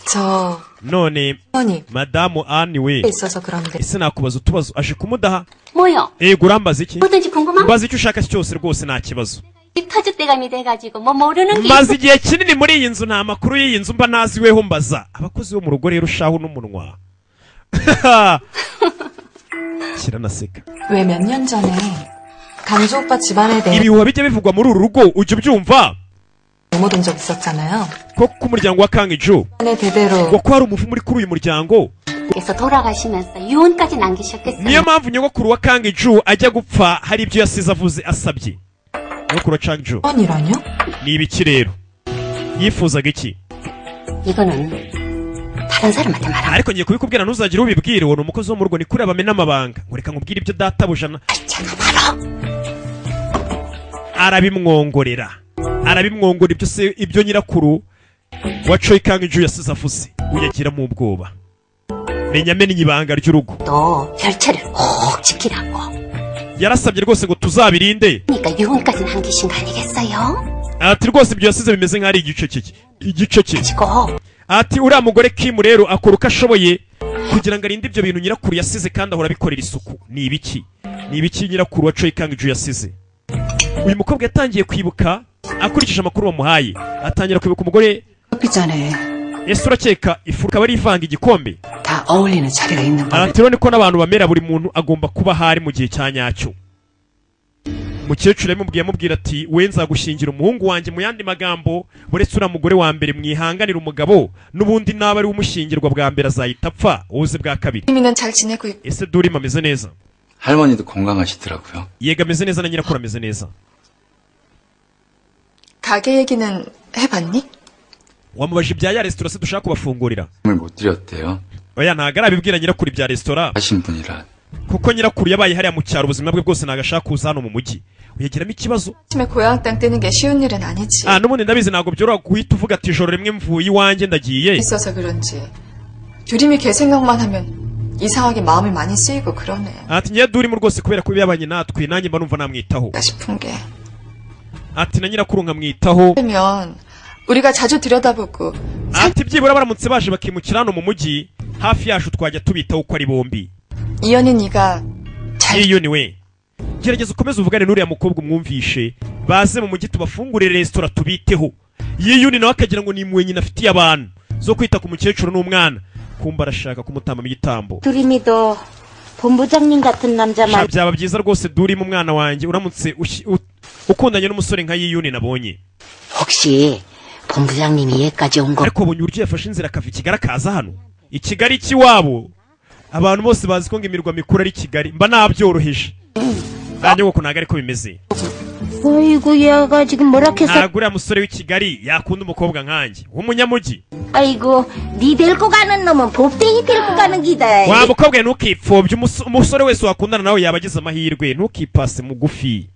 J: 저
B: None
J: 어머니
B: madamu Anne we,
J: 있어서 그런데
B: ese nakubaza utubazo? Aje kumudaha.
E: 뭐요?
B: Yego, urambaza iki?
E: 뭐든지 궁금한
B: Mbaza icyo ushaka cyose rwose, nta kibazo.
E: 집 터줏대감이 돼가지고 뭐 모르는 게
B: Maze igihe kinini muri iyi nzu, nta makuru y'iyi nzu mba ntaziweho, mbaza abakozi bo mu rugo rero ushaho n'umunwa kiranaseka.
J: 왜 몇 년 전에 강주 오빠 집안에 대해
B: Ibihuha bijya bivugwa muri uru rugo ujya ubyumva?
J: 넘어둔 적 있었잖아요.
B: Ko ku muryango wa Kangiju
J: 집안의 대대로
B: ngo ko hari umuvumo uri kuri uyu muryango.
E: 그래서 돌아가시면서 유언까지 남기셨겠어요.
B: Niyo mpamvu nyogokuru wa Kangiju ajya gupfa hari ibyo yasize avuze, asabye. Nyogokuru wa Changju
J: 아니라뇨?
B: ni ibiki rero? Yifuzaga iki?
E: 이거는 다른 사람한테 말하면
B: Ariko ngiye kubikubwira, ntuzagire ubibwire. Uwo ni umukozi wo mu rugo, ni kuri bamena amabanga. Ngo reka nkubwire ibyo databuja arabimwongorera, arabimwongora ibyo se, ibyo nyirakuru wa Choi Kang-ju yasize avuze, uyagiramo ubwoba, menya amennye ibanga ry'urugo.
E: 또 별채를 꼭 지키라고.
B: Yarasabye rwose ngo tuzabirinde.
E: 그러니까 유언까지 남기신 거 아니겠어요?
B: Ati rwose ibyo yasize bimeze nk'aho ari igice cye, igice cye.
E: 꼭
B: Ati uriya mugore Kim rero akora uko ashoboye kugira ngo arinde ibyo bintu nyirakuru yasize, kandi ahora abikorera isuku. Ni ibiki? Ni ibiki nyirakuru wa Choi Kang-ju yasize? Uyu mukobwa yatangiye kwibuka akurikije amakuru bamuhaye, atangira kwibuka umugore.
K: 커피 잔에
B: Ese urakeka ifu ikaba ari ivanga igikombe?
K: 다 어울리는 자리가 있는 법이
B: Ati rero niko n'abantu bamera, buri muntu agomba kuba ahari mu gihe cya nyacyo. Umukecuru yamubwiye, amubwira ati we nzagushyingira umuhungu wanjye. Mu yandi magambo, uretse uriya mugore wa mbere mwihanganira umugabo, n'ubundi naba ari we umushyingirwa bwa mbere azahita apfa ubuze bwa kabiri.
F: 유미는 잘 지내고 있고
B: Ese Durima ameze neza?
H: 할머니도 건강하시더라고요.
B: Yego, ameze neza, na nyirakuru ameze neza.
F: 가게 얘기는 해봤니?
B: Wamubaje ibya ya resitora se dushaka kubafungurira?
H: 을 못 드렸대요.
B: Oya, ntabwo arabibwira nyirakuru ibya resitora,
H: 하신 분이라
B: kuko nyirakuru yabaye hariya mu cyaro ubuzima bwe bwose, ntabwo ashaka kuza hano mu mujyi, uyagiramo ikibazo.
F: 아침에 고향 땅 뜨는 게 쉬운 일은 아니지.
B: Ah, n'ubundi ndabizi ntabwo byoroha guhita uvuga ati ijoro rimwe mvuye iwanjye ndagiye.
F: 있어서 그런지 유림이 걔 생각만 하면 이상하게 마음이 많이 쓰이고 그러네.
B: Ati ngiye durimo rwose kubera ko yabanye natwe, nanjye mba numva namwitaho.
F: 싶은 게
B: Ati na nyirakuru nkamwitaho.
F: 그러면 우리가 자주 들여다보고
B: Ati byibura baramutse baje bakimukira hano mu mujyi hafi yacu, twajya tubitaho uko ari bombi.
F: 이연이 네가
B: Iyo ni we, gerageza ukomeze uvugane n'uriya mukobwa, umwumvishe baze mu mujyi tubafungurire resitora tubiteho. Yiyuni nawe akagira ngo ni impuhwe nyina afitiye abantu zo kwita ku mukecuru n'umwana, kumba arashaka kumutambamo igitambo.
I: 두림이도 본부장님 같은 남자
B: Sha,
I: 말
B: byaba byiza rwose durimo umwana wanjye uramutse ukundanye n'umusore nka Yiyuni nabonye.
I: 혹시 본부장님이 얘까지 온 거
B: Ariko abonye uburyo yafashe inzira akava i Kigali akaza hano i Kigali cy'iwabo, Abantu bose bazi ko ngo imirwa mikuru ari Kigali, mba nabyoroheje. Nyogoko ntabwo ariko bimeze.
I: 어이구 얘가 지금 뭐라 해서
B: Ntabwo uriya musore w'i Kigali yakunda umukobwa nkanjye w'umunyamujyi.
I: 아이고 니 데리고 가는 놈은 복댕이 데리고 가는 기다.
B: Wa mukobwa we, ntukipfobye. Umusore wese wakundana nawe yaba agize amahirwe, ntukipase mugufi.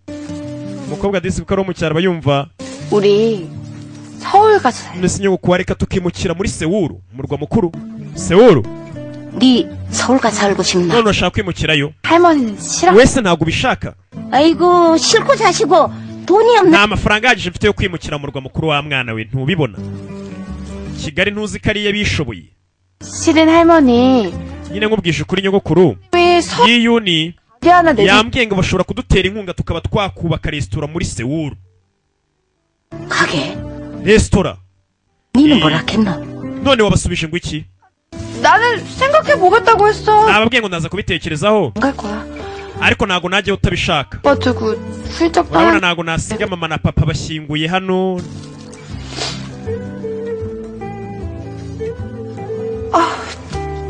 B: Umukobwa disi kuko ari uwo mu cyaro aba yumva.
C: 우리 서울 가서 살.
B: Mbese nyogoko, wareka tukimukira muri Sewuru, umurwa mukuru Sewuru?
I: 니 서울 가서 살고 싶나?
B: None urashaka kwimukirayo?
C: 할머니는 싫어.
B: Wese ntabwo ubishaka?
I: 아이고 싫고 자시고 돈이 없는
B: Nta mafaranga ahagije mfite yo kwimukira mu murwa mukuru, wa mwana we, ntubibona? Kigali ntuzi ko ariyo bishoboye?
C: 실은 할머니
B: Nyine nkubwije ukuri nyogokuru,
C: 왜 서울에
B: yiyuni
C: 하나 내주
B: yambwiye ngo bashobora kudutera inkunga tukaba twakubaka resitora muri Sewuru.
I: 가게
B: Resitora.
I: 니는 뭐라 했노?
B: None wabasubije ngo iki?
C: 나는 생각해 보겠다고 했어.
B: Nababwiye ngo ndaza kubitekerezaho.
C: 안 갈 거야.
B: Ariko ntabwo najyayo utabishaka.
C: 오빠 두고 슬쩍
B: Urabona,
C: 떠나.
B: ntabwo nasiga mama na papa bashyinguye hano.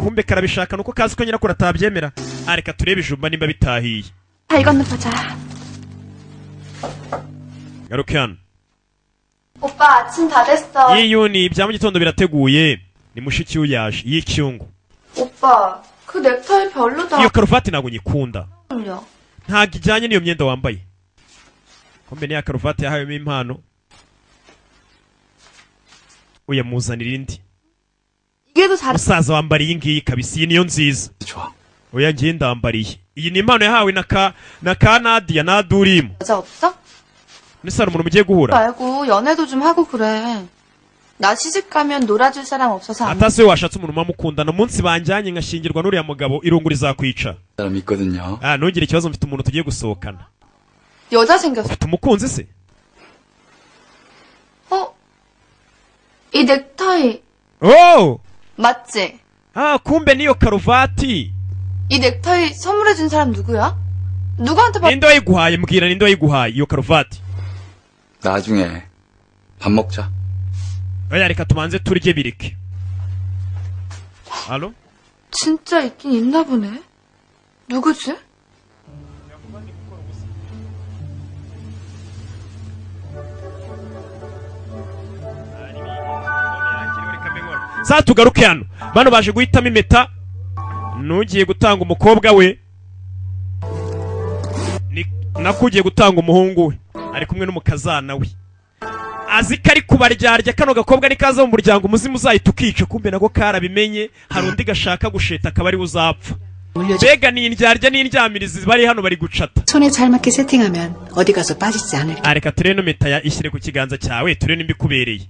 B: Kumbe karabishaka nuko kazi ko nyirakuru atabyemera. Ah, reka turebe ijumba nimba bitahiye.
C: 다 익었나 보자.
B: Garuke hano.
C: 오빠 아침 다 됐어.
B: Yiyuni, ibya mu gitondo birateguye. Ni mushiki we yaje y'icyungu.
C: 오빠 그 넥타이 별로다.
B: Iyo karuvati ntabwo nyikunda.
C: 어울려.
B: Ntabwo ijyanye n'iyo myenda wambaye. Kumbe niya karuvati yahawemo impano, uyamuzanira indi.
C: 이게 더 잘.
B: Musaza, wambariye iyi ngiyi kabisa, iyi niyo nziza. Oya, ngiye ndambariye iyi, ni impano yahawe na ka Nadia na Durimu.
C: 여자 없어?
B: Mbese hari umuntu mugiye guhura?
C: 말고 연애도 좀 하고 그래. 나 시집 가면 놀아줄 사람 없어서 안.
B: Atase we washatse umuntu muba mukundana, umunsi banjyanye nkashyingirwa n'uriya mugabo irungu rizakwica.
G: 사람 있거든요.
B: Ah, ntugire ikibazo, mfite umuntu tugiye gusohokana.
C: 여자 생겼어.
B: Ufite umukunzi se?
C: 어? 이 넥타이
B: Oh!
C: 맞지?
B: Ah, kumbe niyo karuvati.
C: 이 넥타이 선물해준 사람 누구야? 누구한테 받?
B: Ninde wayiguhaye? Mbwira, ninde wayiguhaye iyo karuvati?
G: 나중에 밥 먹자.
B: Oya, reka tubanze turye bireke. Alo?
C: 진짜 있긴 있나 보네. 누구지?
B: Sa tugaruke hano, bano baje guhitamo impeta. Nugiye gutanga umukobwa we, ni nako ugiye gutanga umuhungu we ari kumwe n'umukazana we, azi ko ari kubaryarya. Kano gakobwa nikaza mu muryango umuzimu uzahita ukica. Kumbe nako karabimenye, hari undi gashaka gusheta akaba ariwe uzapfa. Mbega ni indyarya n'indyamirizi bari hano bari gucata.
K: 손에 잘 맞게 세팅하면 어디 가서 빠지지 않을
B: Ah, reka turebe ino mpeta ya ishyire ku kiganza cyawe, turebe nimba ikubereye.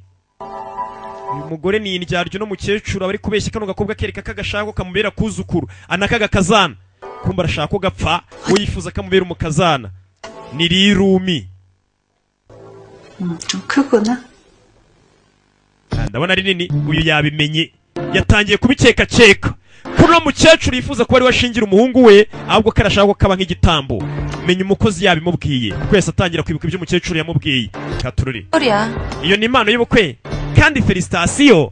B: Uyu mugore ni indyarya, uno mukecuru aba ari kubeshya kano gakobwa kereka kagashaka ko kamubera kuzukuru anakaga kazana. Kumbe arashaka ko gapfa, we yifuza kamubera umukazana. Ni rirumi.
K: 좀 크구나.
B: Ah, ndabona ari nini. Uyu yabimenye, yatangiye kubikekakeka kuri uno mukecuru yifuza kuba ari we ashingira umuhungu we, ahubwo ko arashaka ko kaba nk'igitambo. Menya umukozi yabimubwiye, twese atangira kwibuka ibyo umukecuru yamubwiye. Katururi.
J: 소리야.
B: Iyo ni impano y'ubukwe kandi félicitations.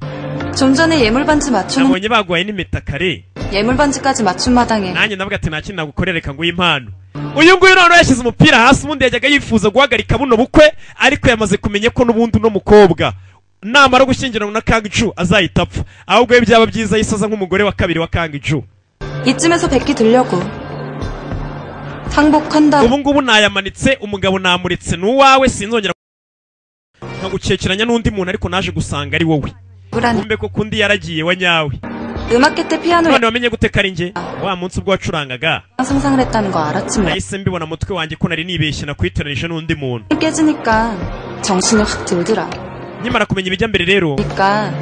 J: 좀 전에 예물 반지 맞추는
B: Nabonye baguhaye n'impeta kare.
J: 예물 반지까지 맞춘 마당에
B: Nanjye ndavuga ati nta kintu nagukorera, reka nguhe impano. Uyu nguyu noneho yashyize umupira hasi. Ubundi yajyaga yifuza guhagarika buno bukwe, ariko yamaze kumenya ko n'ubundi uno mukobwa namara gushyingiranwa na Kang-ju azahita apfa. Ahubwo we byaba byiza yisaza nk'umugore wa kabiri wa Kang-ju.
J: 이쯤에서 백기 들려고. 항복한다.
B: Ubu ngubu nayamanitse, umugabo namuretse, ni uwawe, sinzongera nkagukekeranya n'undi muntu, ariko naje gusanga ari wowe. Kumbe koko undi yaragiye wa nyawe.
J: 음악회 때 피아노
B: None wamenye gute ko ari njye? Wa munsi ubwo wacurangaga
J: 상상을 했다는 거 알았지 뭐.
B: nahise mbibona mutwe wanjye ko nari nibeshye nakwiteranije n'undi muntu.
J: 깨지니까 정신이 확 들더라.
B: Nkimara kumenya ibijya mbere rero,
J: 그러니까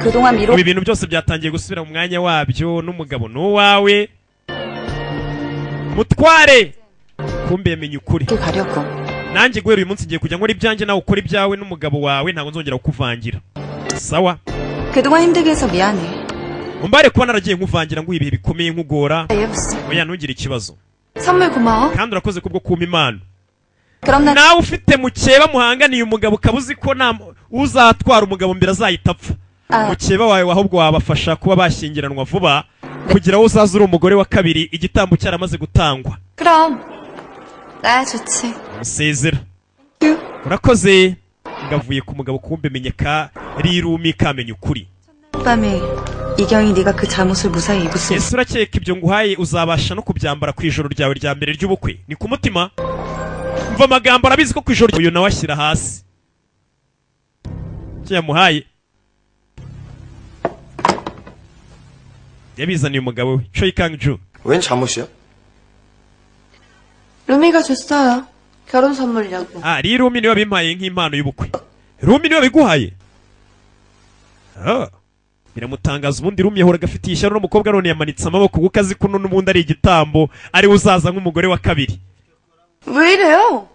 J: 그동안 미로
B: ubu ibintu byose byatangiye gusubira mu mwanya wabyo, n'umugabo ni uwawe mutware. Kumbe yamenye ukuri.
J: 가려고.
B: Nanjye guhera uyu munsi ngiye kujya nkora ibyanjye, nawe ukora ibyawe n'umugabo wawe, ntabwo nzongera kukuvangira, sawa?
J: 그동안 힘들게 해서 미안해.
B: Umbare kuba naragiye nkuvangira, nguha ibihe bikomeye, nkugora. Oya, ntugire ikibazo.
C: 선물 고마워.
B: Kandi urakoze kubwo kumpa impano.
J: 그럼 나
B: Nawe ufite mukeba muhanganiye umugabo, ukaba uzi ko nta uzatwara umugabo mbere azahita apfa. Mukeba wawe ahubwo wabafasha kuba bashyingiranwa vuba kugira wowe uzaze uri umugore wa kabiri igitambo cyaramaze gutangwa.
C: 그럼 나야 좋지.
B: Musezera. Urakoze. Ngavuye ku mugabo kumbe menyeka rirumi kamenya ukuri.
J: 밤에 이경이 네가 그 잠옷을 무사히 입을 수
B: Ese urakeka ibyo nguhaye uzabasha no kubyambara ku ijoro ryawe rya mbere ry'ubukwe? Ni ku mutima. Mva amagambo arabizi ko ku ijoro uyu nawe ashyira hasi icyo yamuhaye yabizaniye umugabo we Choi Kang-ju.
H: 웬 잠옷이야?
C: 루미가 줬어요. 결혼 선물이라고.
B: Ah, Rumi niwe wabimpaye nk'impano y'ubukwe. Rumi niwe wabiguhaye. Ah. Biramutangaza ubundi Rumi yahoraga afitiye ishyari n'umukobwa none yamanitse amaboko kuko azi ko n'ubundi ari igitambo ari we uzaza nk'umugore wa kabiri.
C: 왜 이래요?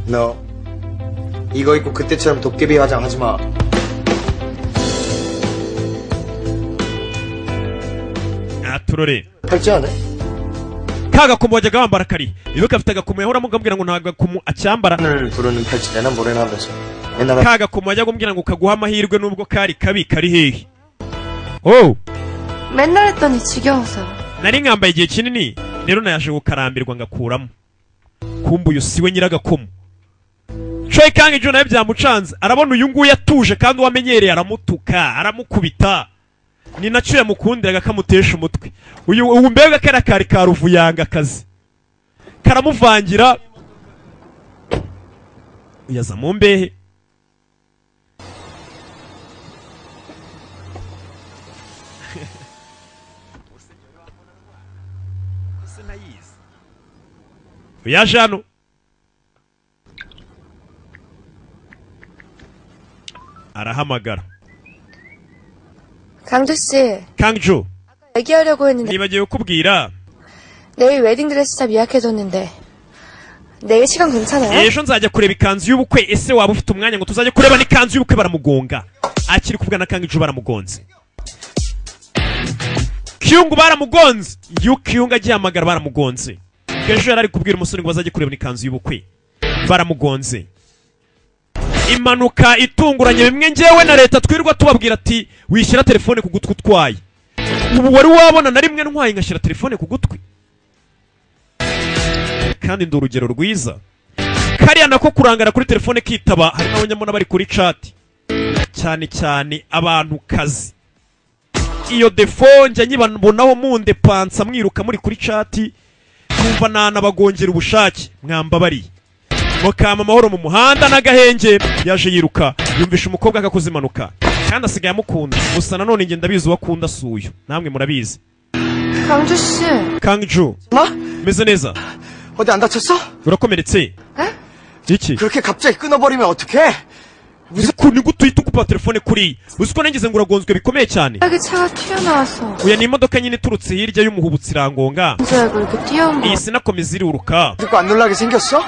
H: 너 이거 입고 그때처럼 도깨비 화장 하지 마.
B: Ah, turore.
H: 팔찌 안 해?
B: Ka gakomo wajyaga wambara kari. Ibuka afite agakomo yahoramo akambwira ngo nta gakomo acyambara.
H: 오늘 부르는 팔찌 내나 모레나 하면서 옛날에
B: Ka gakomo wajyaga umbwira ngo kaguha amahirwe nubwo kari kabi kari hehe. Oh,
C: 맨날 했더니 지겨워서.
B: nari nkambaye igihe kinini rero nayaje gukarambirwa ngakuramo. Kumbe uyu siwe nyiragakomo. Choi Kang-ju nawe byamucanze arabona uyu nguyu atuje kandi uwamenyereye aramutuka aramukubita ni nacyo yamukundiraga kamutesha umutwe uyu ubu mbega kariya kari ka ruvuyanga akazi karamuvangira uyaza mu mbehe. Uyaje hano arahamagara.
C: 강주 씨,
B: Kang-ju,
C: 얘기하려고 했는데
B: nibagiwe kukubwira
C: 내일 웨딩드레스 샵 예약해줬는데 내일 시간 괜찮아요?
B: Ejo nzajya kureba ikanzu y'ubukwe ese waba ufite umwanya ngo tuzajye kureba n'ikanzu y'ubukwe? Baramugonga akiri kuvugana na Kang-ju baramugonze. Kyungu baramugonze. Yu Kyungu agihamagara baramugonze. Ejo yari ari kubwira umusore ngo bazajye kureba n'ikanzu y'ubukwe baramugonze. Impanuka itunguranye bimwe njyewe na leta twirirwa tubabwira ati wishyira telefone ku gutwi utwaye. Ubu wari wabona na rimwe ntwaye ngashyira telefone ku gutwi? Kandi ndi urugero rwiza. Kariya nako kurangara kuri telefone kitaba hari n'abanyamuna bari kuri chat cyane cyane abantu kazi. Iyo defo njya nyibabonaho munde pansa mwiruka muri kuri chat kumva nanabagongera ubushake mwambabariye mukama amahoro mu muhanda n'agahenge. Yaje yiruka yumvisha umukobwa akakoze impanuka kandi asigaye amukunda gusa nanone njye ndabizi uwakunda si uyu namwe murabizi.
C: 강주 씨,
B: Kang-ju meze neza?
H: 어디 안 다쳤어?
B: Urakomeretse iki?
H: 그렇게 갑자기 끊어버리면 어떡해?
B: Ni gute uhita ukupa telefone kuri uzi ko nagize ngo uragonzwe bikomeye cyane.
C: 갑자기 차가 튀어나와서
B: Oya ni imodoka nyine iturutse hirya y'umuhubutsi irangonga
C: 줄 알고 이렇게 뛰어온 거.
B: iyi sinakomeza iriruka.
H: 듣고 안 놀라게 생겼어?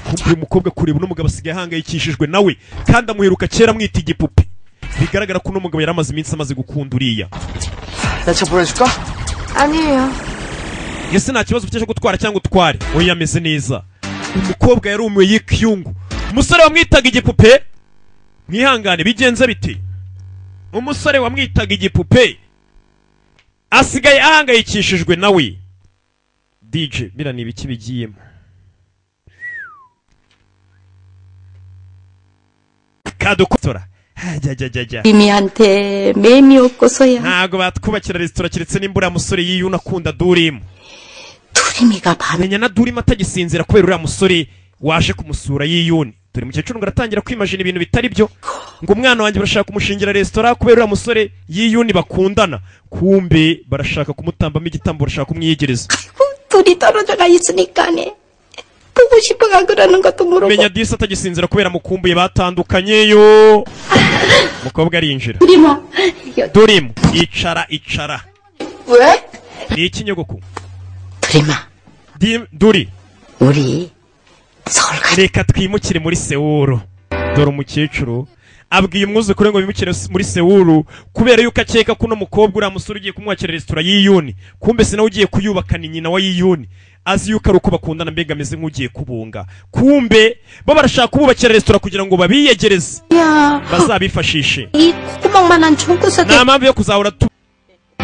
B: Kumva uyu mukobwa kureba uno mugabo asigaye ahangayikishijwe nawe kandi amuheruka kera amwita igipupe bigaragara ko uno mugabo yari amaze iminsi amaze gukunda uriya.
H: 내 차 보내줄까?
C: 아니에요.
B: Ese nta kibazo ufite cyo gutwara cyangwa utware? Oya ameze neza. Umukobwa yarumiwe yikiyungu umusore wamwitaga igipupe mwihangane bigenze biti umusore wamwitaga igipupe asigaye ahangayikishijwe nawe. DJ bira ni ibiki bigiyemo kadukotora hajya.
I: 미미한테 매미 없고서야
B: Ntago batwubakira resitora keretse nimba uriya musore yiyuna akunda Durimu.
I: 두림이가 밤에
B: Menya na Durimu atagisinzira kubera uriya musore waje kumusura yiyuni. Dore mukecuru ngo aratangira kwimajina ibintu bitari byo ngo umwana wanjye barashaka kumushingira resitora kubera uriya musore yiyuni bakundana kumbe barashaka kumutambamo igitambo barashaka kumwiyegereza.
I: 둘이 떨어져가 있으니까네 보고 싶어가 그러는 것도 모르고
B: Menya disi atagisinzira kubera mukumbuye batandukanyeyo. Umukobwa arinjira.
I: 두림아
B: Durimu icara icara.
C: 왜?
B: Ni iki nyogoku?
I: 두림아
B: Duri
I: 우리 서울 가
B: reka twimukire muri Sewuru. Dore umukecuru abwiye umwuzukuru ngo bimukire muri Sewuru kubera yuko akeka ko uno mukobwa uriya musore ugiye kumwakira resitora y'iyuni kumbe se nawe ugiye kuyubaka ni nyina wa yiyuni Azi yuko ari uko bakundana, mbega ameze nk'ugiye kubunga. Kumbe bo barashaka kububakira resitora kugira ngo babiyegereze,
I: 야,
B: bazabifashishe.
I: 이 콧구멍만한 총구석에
B: Nta mpamvu yo kuzahora tu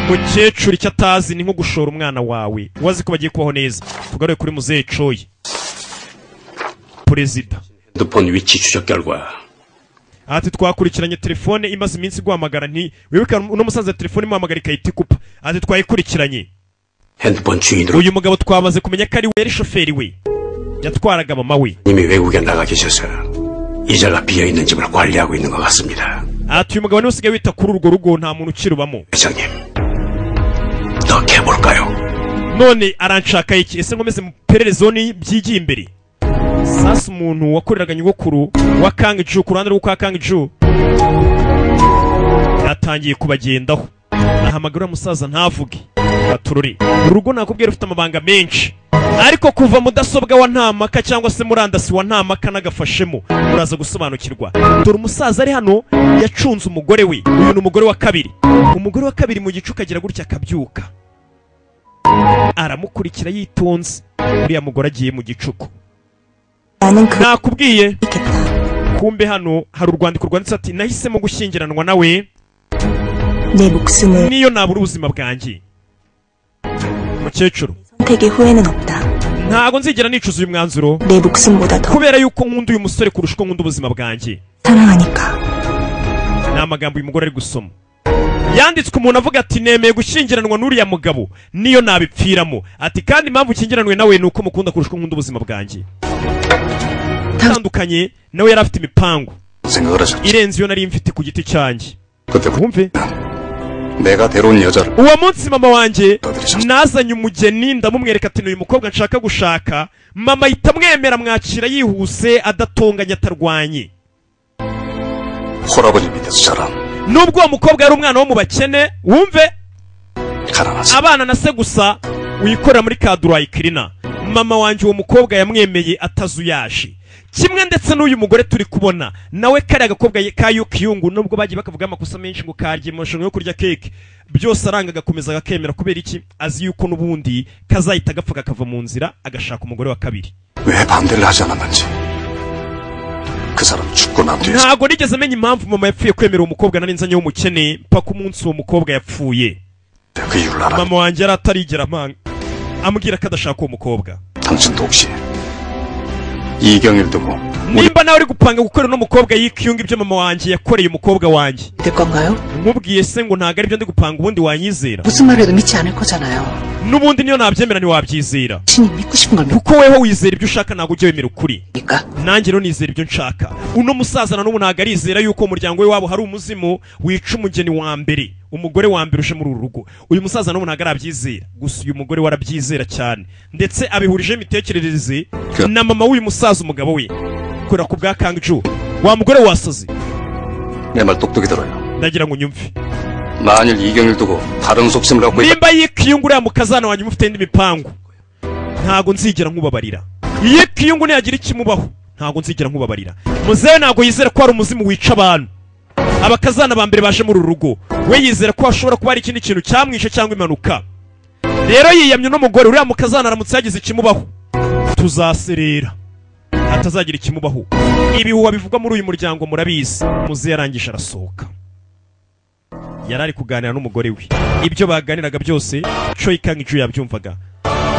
B: mukecuru. Icyo atazi ni nko gushora umwana wawe wazi ko bagiye kubaho neza. Tugaruye kuri muzehe Coyi, perezida.
D: 핸드폰 위치 추적 결과
B: Ati twakurikiranye telefone imaze iminsi iguhamagara. Nti wibuke uno musaza telefone imuhamagara ikahita ikupa. Ati twayikurikiranye.
D: 핸드폰 주인으로
B: Uyu mugabo twamaze kumenya ko ari we yari shoferi we, yatwaraga mama we.
D: 님이 외국에 나가 계셔서 이자가 비어있는 집을 관리하고 있는 것 같습니다.
B: Ati uyu mugabo niwe usigaye wita kuri urwo rugo, nta muntu ukirubamo.
D: 회장님, 더 캐볼까요?
B: None aranshaka iki? Ese nkomeze mupererezo ni byigiye imbere? Sasa umuntu wakoreraga nyogokuru wa Kang Ju, ku ruhande rwo kwa Kang Ju, yatangiye kubagendaho, ahamagara uriya musaza ntavuge batururi. Uru rugo nakubwira rufite amabanga menshi, ariko kuva mudasobwa wa ntamaka cyangwa se murandasi wa ntamaka n'agafashemo uraza gusobanukirwa. Dore umusaza ari hano yacunze umugore we. Uyu ni umugore wa kabiri. Umugore wa kabiri mu gicuku agira gutya akabyuka, aramukurikira yitonze. Uriya mugore agiye mu gicuku, nakubwiye. Kumbe hano hari urwandiko rwanditse, ati nahisemo gushyingiranwa nawe
L: 내 목숨을
B: niyo nabura ubuzima bwanjye. Mukecuru,
L: 선택에 후회는 없다.
B: ntago nzigera nicuza uyu mwanzuro
L: 내 목숨보다 더
B: kubera yuko nkunda uyu musore kurusha uko nkunda ubuzima bwanjye.
L: 사랑하니까.
B: Ni amagambo uyu mugore ari gusoma yanditswe umuntu avuga ati nemeye gushyingiranwa n'uriya mugabo niyo nabipfiramo. Ati kandi impamvu nshyingiranwe nawe ni uko mukunda kurusha uko nkunda ubuzima bwanjye. Tandukanye nawe yari afite imipangu
G: 생각을 하셨지.
B: irenze iyo nari mfite ku giti cyanjye.
G: 그때
B: wumve
G: 내가 데려온 여자를
B: uwo munsi mama wanjye nazanye umugeni ndamumwereka, ati uyu mukobwa nshaka gushaka. Mama ahita amwemera, mwakira yihuse, adatonganye, atarwanye.
G: 홀아버지 밑에서 자란
B: Nubwo uwo mukobwa yari umwana wo mu bakene, wumve,
G: 가난한 사
B: abana na se gusa wikorera muri kadurayikirina, mama wanjye uwo mukobwa yamwemeye atazuyaje. Kimwe ndetse n'uyu mugore turi kubona nawe, kariya gakobwa ka Yukiyungu, nubwo bagiye bakavuga amakosa menshi ngo karya amarushanwa yo kurya keke, byose aranga agakomeza akakemera. Kubera iki? Azi yuko n'ubundi kazahita gapfa kakava mu nzira, agashaka umugore wa kabiri.
G: 왜 반대를 하지 않았는지 그 사람 죽고 난 뒤에
B: Ntabwo nigeze amenya impamvu mama yapfuye kwemera uwo mukobwa nari nzanye w'umukene mpaka umunsi uwo mukobwa yapfuye.
G: 그 이유를 알아.
B: Mama wanjye yari atarigera ambwira ko adashaka uwo mukobwa.
G: 당신도 혹시 이경일 두고
B: Nimba nawe uri gupanga gukorera uno mukobwa yikiyunga ibyo mama wanjye yakoreye umukobwa wanjye,
K: 될 건가요?
B: nkubwiye se ngo ntabwo aribyo ndi gupanga, ubundi wanyizera?
K: 무슨 말해도 믿지 않을 거잖아요.
B: N'ubundi niyo nabyemera ntiwabyizera.
K: 신이 믿고 싶은 걸
B: Kuko weho wizera ibyo ushaka, ntabwo ujya wemera ukuri.
K: 믿으니까.
B: Nanjye rero nizera ibyo nshaka. Uno musaza na n'ubu ntabwo arizera yuko umuryango we wabo hari umuzimu wica umugeni wa mbere, umugore wa mbere uje muri uru rugo. Uyu musaza n'ubu ntabwo arabyizera. Gusa uyu mugore we arabyizera cyane, ndetse abihurijeho imitekerereze na mama w'uyu musaza, umugabo we korera ku bwa Kangju. Wa mugore wasaze.
G: 내 말 똑똑히 들어요.
B: Ndagira ngo unyumve.
G: 만일 이경일 두고 다른 속셈을 갖고 있다
B: Nimba yikiyungu uriya mukazana wanjye umufite indi mipangu, ntago nzigera nkubabarira. Yikiyungu niyagira ikimubaho, ntago nzigera nkubabarira. Muzehe ntago yizera ko hari umuzimu wica abantu, abakazana ba mbere baje muri uru rugo. We yizera ko hashobora kuba hari ikindi kintu cyamwishe cyangwa impanuka. Rero yiyamye uno mugore, uriya mukazana aramutse yagize ikimubaho tuzaserera. Hatazagira ikimubaho. Ibihuha bivugwa muri uyu muryango murabizi. Muzehe yarangije arasohoka, yari ari kuganira n'umugore we. Ibyo baganiraga byose Choi Kang-ju yabyumvaga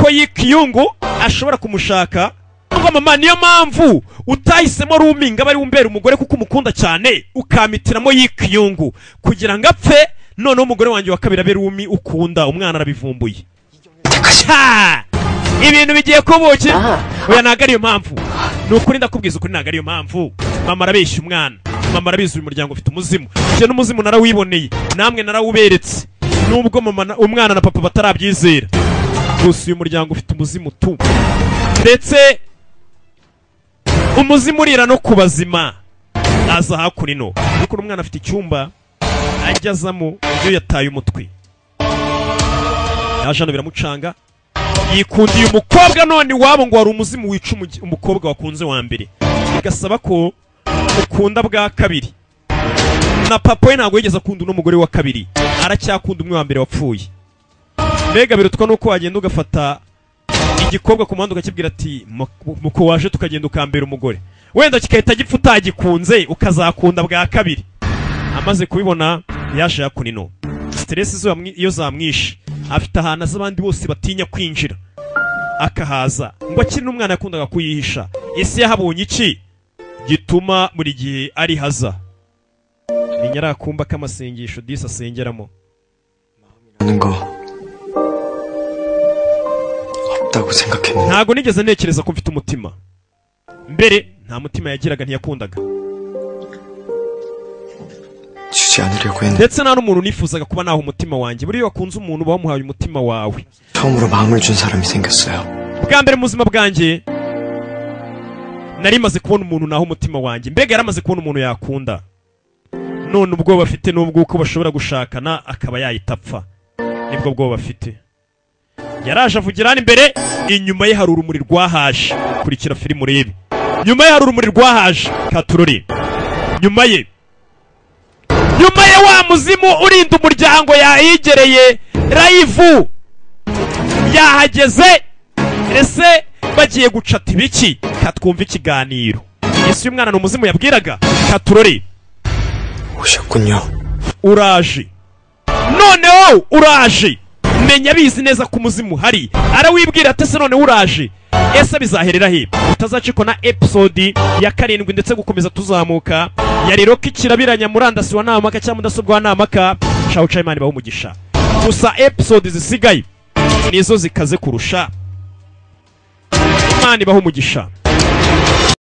B: ko Yikiyungu ashobora kumushaka. Ngo mama, niyo mpamvu utahisemo Ruminga aba ari umbera umugore kuko umukunda cyane, ukamitiramo Yikiyungu kugira ngo apfe, noneho umugore wanjye wa kabiri abe Rumi ukunda. Umwana arabivumbuye. Ha! Ibintu bigiye kubuki. Oya, ntabwo ariyo mpamvu, ni ukuri ndakubwiza ukuri, ntabwo ariyo mpamvu. Mama arabeshya umwana. Mama arabizi uyu muryango ufite umuzimu. Njye n'umuzimu narawiboneye, namwe narawuberetse, nubwo mama umwana na papa batarabyizera. Gusa uyu muryango ufite umuzimu tu, ndetse umuzimu urira no ku bazima. Aza hakuno, ariko umwana afite icyumba ajya azamo iyo yataye umutwe. Yaje hano biramucanga, yikundiye umukobwa, none iwabo ngo hari umuzimu wica umukobwa wakunze wa mbere, bigasaba ko ukunda bwa kabiri. Na papa we ntabwo yigeze akunda uno mugore wa kabiri, aracyakunda umwe wa mbere wapfuye. Mbega birutwa nuko wagenda ugafata Igikobwa ku muhanda ukakibwira ati: "Muko waje tukagenda ukambera umugore," wenda kigahita gipfa utagikunze, ukazakunda bwa kabiri. Amaze kubibona yaje yakunino stress zo iyo zamwishe, afite ahantu azi abandi bose batinya kwinjira, akahaza. Ngo akiri n'umwana yakundaga kuyihisha. Ese yahabonye iki gituma buri gihe ari haza? Ni nyarakumba k'amasengesho disi asengeramo.
H: 하는 거 없다고 생각했는데
B: Ntago nigeze ntekereza ko mfite umutima. Mbere nta mutima yagiraga, ntiyakundaga.
H: 주지 않으려고 했는데
B: Ndetse nta n'umuntu nifuzaga kuba naha umutima wanjye. Buriya iyo wakunze umuntu uba wamuhaye umutima wawe.
H: 처음으로 마음을 준 사람이 생겼어요.
B: Bwa mbere mu buzima bwanjye nari maze kubona umuntu naho umutima wanjye. Mbega yaramaze kubona umuntu yakunda, none ubwoba afite n'ubw'uko bashobora gushakana akaba yahita apfa, nibwo bwoba afite. Yaraje avugira hano imbere, inyuma ye hari urumuri rwahaje. Kurikira filime urebe, nyuma ye hari urumuri rwahaje. Katurori, nyuma ye, nyuma ye wa muzimu urinda umuryango yahigereye live, yahageze. Ese bagiye gucata ibiki? Katwumva ikiganiro. Ese uyu mwana ni umuzimu yabwiraga? Katurori.
H: 오셨군요.
B: Uraje noneho, uraje. Menya abizi neza ko umuzimu uhari, arawibwira ati: "Ese noneho uraje, ese bizaherera he?" Utazacikwa na episode ya 7 ndetse gukomeza tuzamuka ya rero ko ikirabiranya murandasi wa namaka cyangwa mudasobwa wa namaka. Cawu cawu, Imana ibahe umugisha. Gusa episode zisigaye nizo zikaze kurusha. Imana ibahe umugisha.